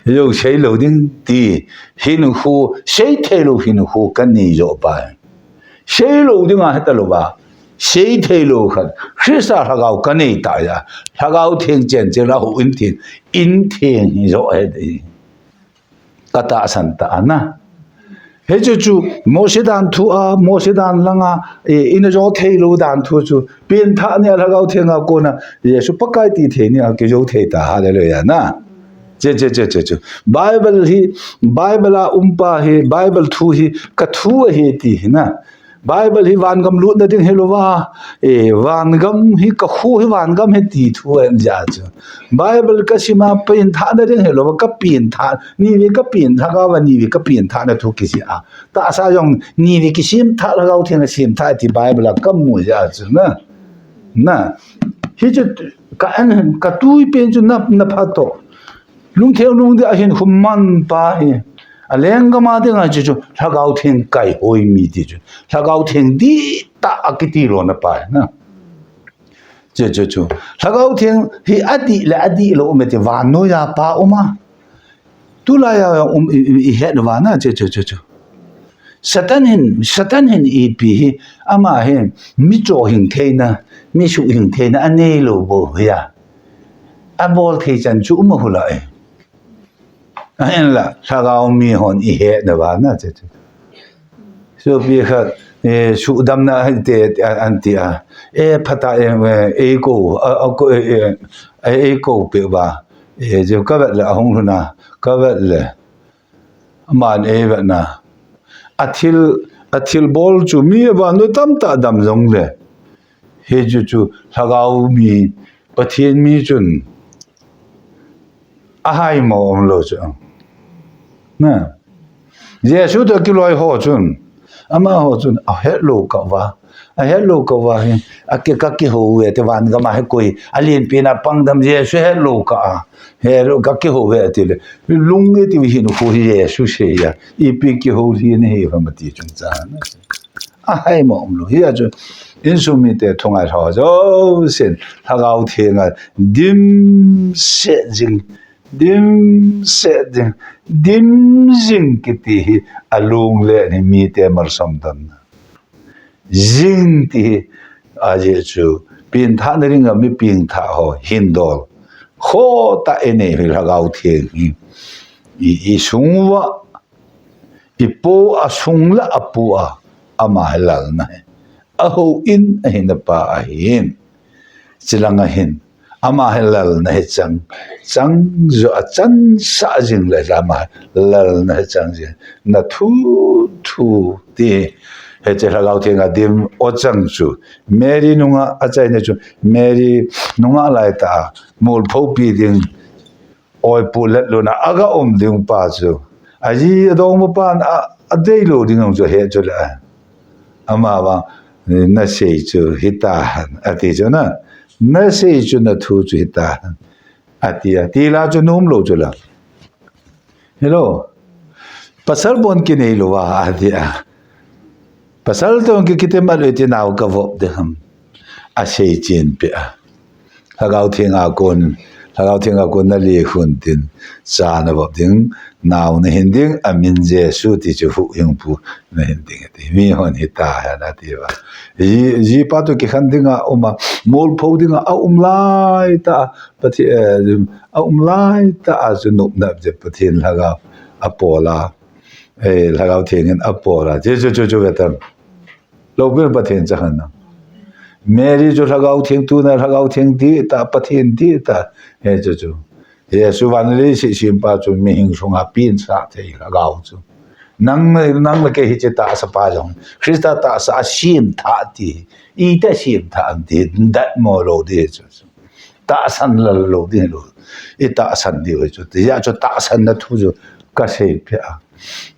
Jou sei lo ding, ti. Hinkho, sei thei lo hinkho, ka nei jo pa. Sei lo ding a heta lo ba. Sei thei lo khat. Christa Lhagao ka nei ta ya. Lhagao Theng chen chen la ho in theng. In theng hi jo he de. Ka tahsan ta na. Hichu chu, Mose dan thu a, Mose dan langa, e, ina jo thei lo dan thu chu, pengthah ni a Lhagao Theng a kona, Jesu Pakai ti thei ni a kijo thei ta, hallelujah, na. Che, che, che, che, che. Bible hi, Bible a um pa hi, Bible thu hi, ka thu ahi ti hi na. Bible hi vangam lutna ding hi lo va, e, vangam hi ka kho hi vangam hi ti thu en ja chu. Bible ka sima pengthah na ding hi lo va, ka pengthah, ni ve ka pengthah ka va ni ve ka pengthah na thu kisi a. Tahsa jong ni ve kisim thah Lhagao Theng a sim thah ti Bible a ka mu ja chu na. Na. Hichu ka an ka tui pen chu na, na pha to. Lungtheng lungdei a hinkho man pa hi. A lenggam a dinga chu chu Lhagao Theng kaihoi mi ti chu. Lhagao Theng dihtah a kiti lona pa hi na. Chu chu chu. Lhagao Theng hi adih le adih lo um e ti vannoi a pa um a. Tulai a um i, i, i het uva na chu chu chu chu. Satan hin, Satan hin ipi hi, ama hin, mi cho hing theina, mi suhhing theina anei lou bou hi a. Abol thei chan chu um ahula e. Ahinla, lhagao mi hon ihet na vana che che. Sopi khat, eh, suhdamna hite, a, anti a. Eh, phata, eh, eh, eikou, a, a, ko, eh, eh, eh, eikou pe ba. Eh, je ka vet le, ahung lhuna, ka vet le. Aman ei vet na. Athil, athil bol chu mi avan nu tamtah dam jong le. Hichu chu lhagao mi, Pathen mi chun ahai mo um lou chu. Na. Jesu toh kiloi ho chun. Amaho chun ahet lou kah uva. Ahet lou kah uva hi. Ake ka kihou ve te van gam a hi koi. Alen pen a pang dam Jesu het lou kah a. Het lou ka kihou ve ti le. Lung e ti hin khu hi Jesu sei a. Ipi kihou hi ni hi va ma ti chun cha. Ahai mo um lou. Hi a chu insung mite thungai tho jo sin. Lhagao Theng a dimset jing. Dimset jing. Dim jing kiti hi alungle ni mite malsom dan. Jing ti hi ajeh chu pengthah na ring a mi pengthah ho hin dol. Kho ta e nei hi Lhagao Theng hi. I, i sung uva Ipu a sung la apu a, ama hi lalna hi. Ahou in ahin apa ahin. Chilang ahin. Ama hi lalna hi chang. Chang jo a chansah jing le ama hi lalna hi chang jing. Na thu thu ti. Hiche Lhagao Theng a dim o chang chu. Mary nunga achaina chu. Mary nunga lai ta. Mol phopi ding. Oi pu let luna aga um ding pa chu. Aji adong mo pan a, adei lou ding chu he chu le. Ama ba, na sei chu hita han, ati chu na. Na sei chu na thu chu hita han. Ati a, ti la chu nom lou chu la. Hello. Pasal bon kinei lou a, ati a. Pasal tong ki kiti ma lou ti nau ka vop de ham. Asei chen pe a. Lhagao Theng a kon, Lhagao Theng a kon na le hun tin, cha na vop ding, nau na hin ding, amin Jesu ti chu huhhingpu na hin ding ti. Mi hon hita han ati va. Ji, ji pa tu kikhen ding a um a, mol pho ding a, a um lai ta, Pathen, eh, a um lai ta a chu nop na je Pathen Lhagao a pola. Eh, Lhagao Theng in a pola. Jesu chu chu vetan. Loupina Pathen chang hen na. Mary chu Lhagao Theng tuna, Lhagao Theng ti ta, Pathen ti ta. He chu chu. Jesu van le si sim pa chu mihing sunga pin sa thei Lhagao chu. Nang, nang le kei hiche tahsa pa jong. Christa tahsa a sim tha ti. Ita sim tha ti. Dat mo lou ti chu chu. Tahsan lal lou ding lou. I tahsan diu chu. Ti ya chu tahsan na thu chu ka sei peh a.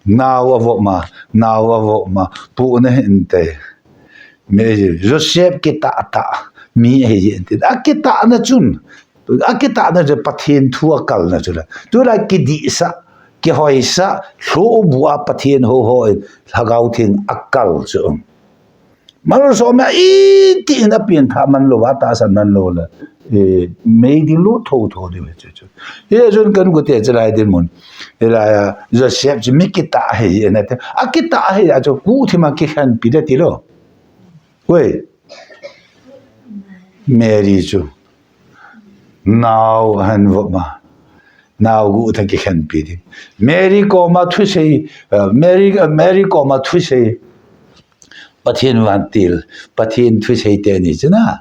Nau a vop ma, nau a vop ma, pu na hin te. Me Joseph kitah tah, mi ahi jin te. A kitah na chun, a kitah na chu Pathen thu a kal na chu la. Tu la kidih sa, kihoi sa, lhu bu a Pathen ho ho, Lhagao Theng a kal chu. Malsawm a iti in a pianthah man lou, a tahsan man lou le, eh, mei ding lut thotho ding chu chu. Hi a chun kan gute chu lai dinmun. Hilai a, Joseph chu mi kitah ahi, na te. A kitah ahi, a chu guhthim a kikhenpi de ti lou. Wei. Mary chu. Nau ahin vop ma. Nau guh tah kikhenpi ding. Mary koma thusei, eh, Mary, eh, Mary koma thusei. Pathen vantil, Pathen thusei teni chu na.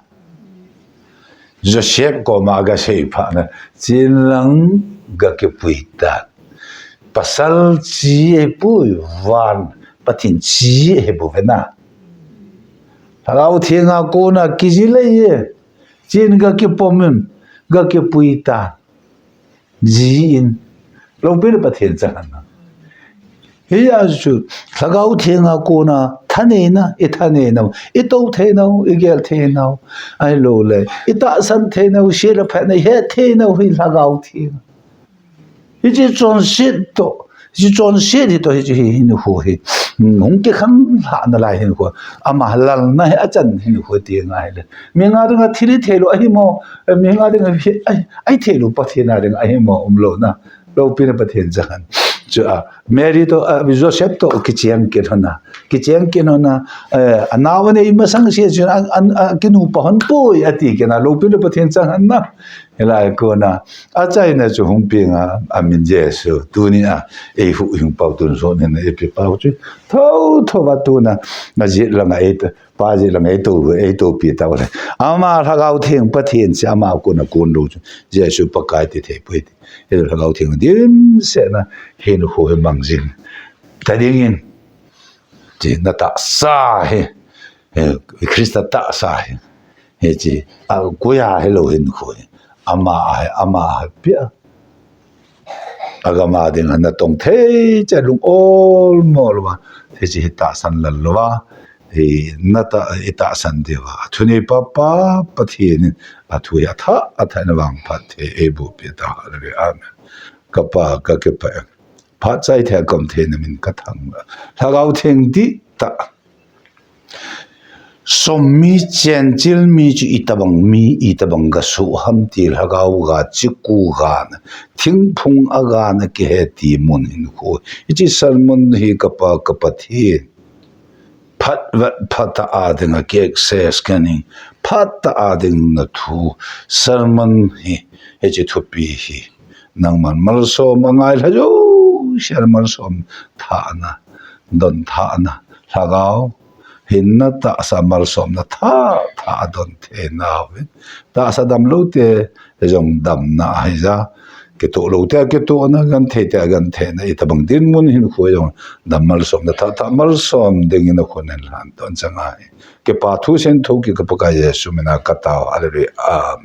Joseph koma ga sei phat na, chin lang ga kipui tan. Pasal chi ahipoi, van, Pathen chi ahi bou ve na. Lhagao Theng a kona kijil ahi e. Chin ga kipom in, ga kipui tan. Ji in. Loupina Pathen chang hen na. Hi a chu, Lhagao Theng a kona, thaneina, i thaneina, i tou theinau, i gel theinau. Ahilou le, i tahsan theinau, se le phat na, i het theinau, hi Lhagao Theng. Hiche chonset toh, hiche chonset hi toh, hiche hi, hinkho hi. Hmm, hung kikhang lhah nalai hinkho. Ama lal na hi achan hinkho ti ngai le. Mi nga dinga thil i thei lou ahi mo, mi nga dinga hi, ai, ai thei lou Pathen a dinga ahi mo um lou na. Loupina Pathen chang hen. Chu a, Mary to, a, Joseph to kicheng kit hon a. Kicheng kit hon a, eh, anao anei masang sia chu a, a, a, kinupa hon poi ati kit na, loupina Pathen chang hon na. Hilai kona, achaina chu hung peng a, amin Jesu. Tuni a, eihuhhing pau tun son hin a, eipe pau chu. Thotho va tuna, ajet langa eita. Pa ji lang eito, eitopi tau le. Ama Lhagao Theng Pathen chu ama kona kon lou chu. Jesu Pakai ti thei poi ti. Hi Lhagao Theng dimset na hinkho hi mang jing. Ta dingin. Chu na tahsa hi. Hi Christa tahsa hi. Hiche, a, koiya hilou hinkho hi. Ama hi, ama hi pia. Agam a ding a natong thei cheh lung olmo louva. Hiche hi tahsan lal louva. Hi nata, i tahsan diuva. Athu neipa pa, Pathen in athu hi athah, athah in vangphat thei eiboh peh ta. Hallelujah. Amen. Ka Pa, kakipah e. Phat chai thei a kaum thei na min kathangvah. Lhagao Theng dihtah. Som mi, chenchil mi chu itobang mi, itobang gasoh ham ti Lhagao ga, chiku ga na, thingphung a ga na kihe ti mun hinkho. Hiche sermon hi ka Pa, ka Pathen. Phat vet phat a ding a ki access kaning. Phat a ding na thu sermon hi, hiche thupi hi. Nangman malsom a ngai lha jouse a malsom thah na, don thah na, Lhagao, hinna tahsa malsomna thah, thah a don thei nauvin. Tahsa damlou te, jong damna ahi ja. Kitoh lou te, kitoh na, genthei te, genthei na, itobang dinmun hinkho jong dam malsomna thah, thah malsom dingin akhun in lhan don chang ahi. Kipa thu sen thu ki ka Pakai Jesu min a katao. Hallelujah. Amen.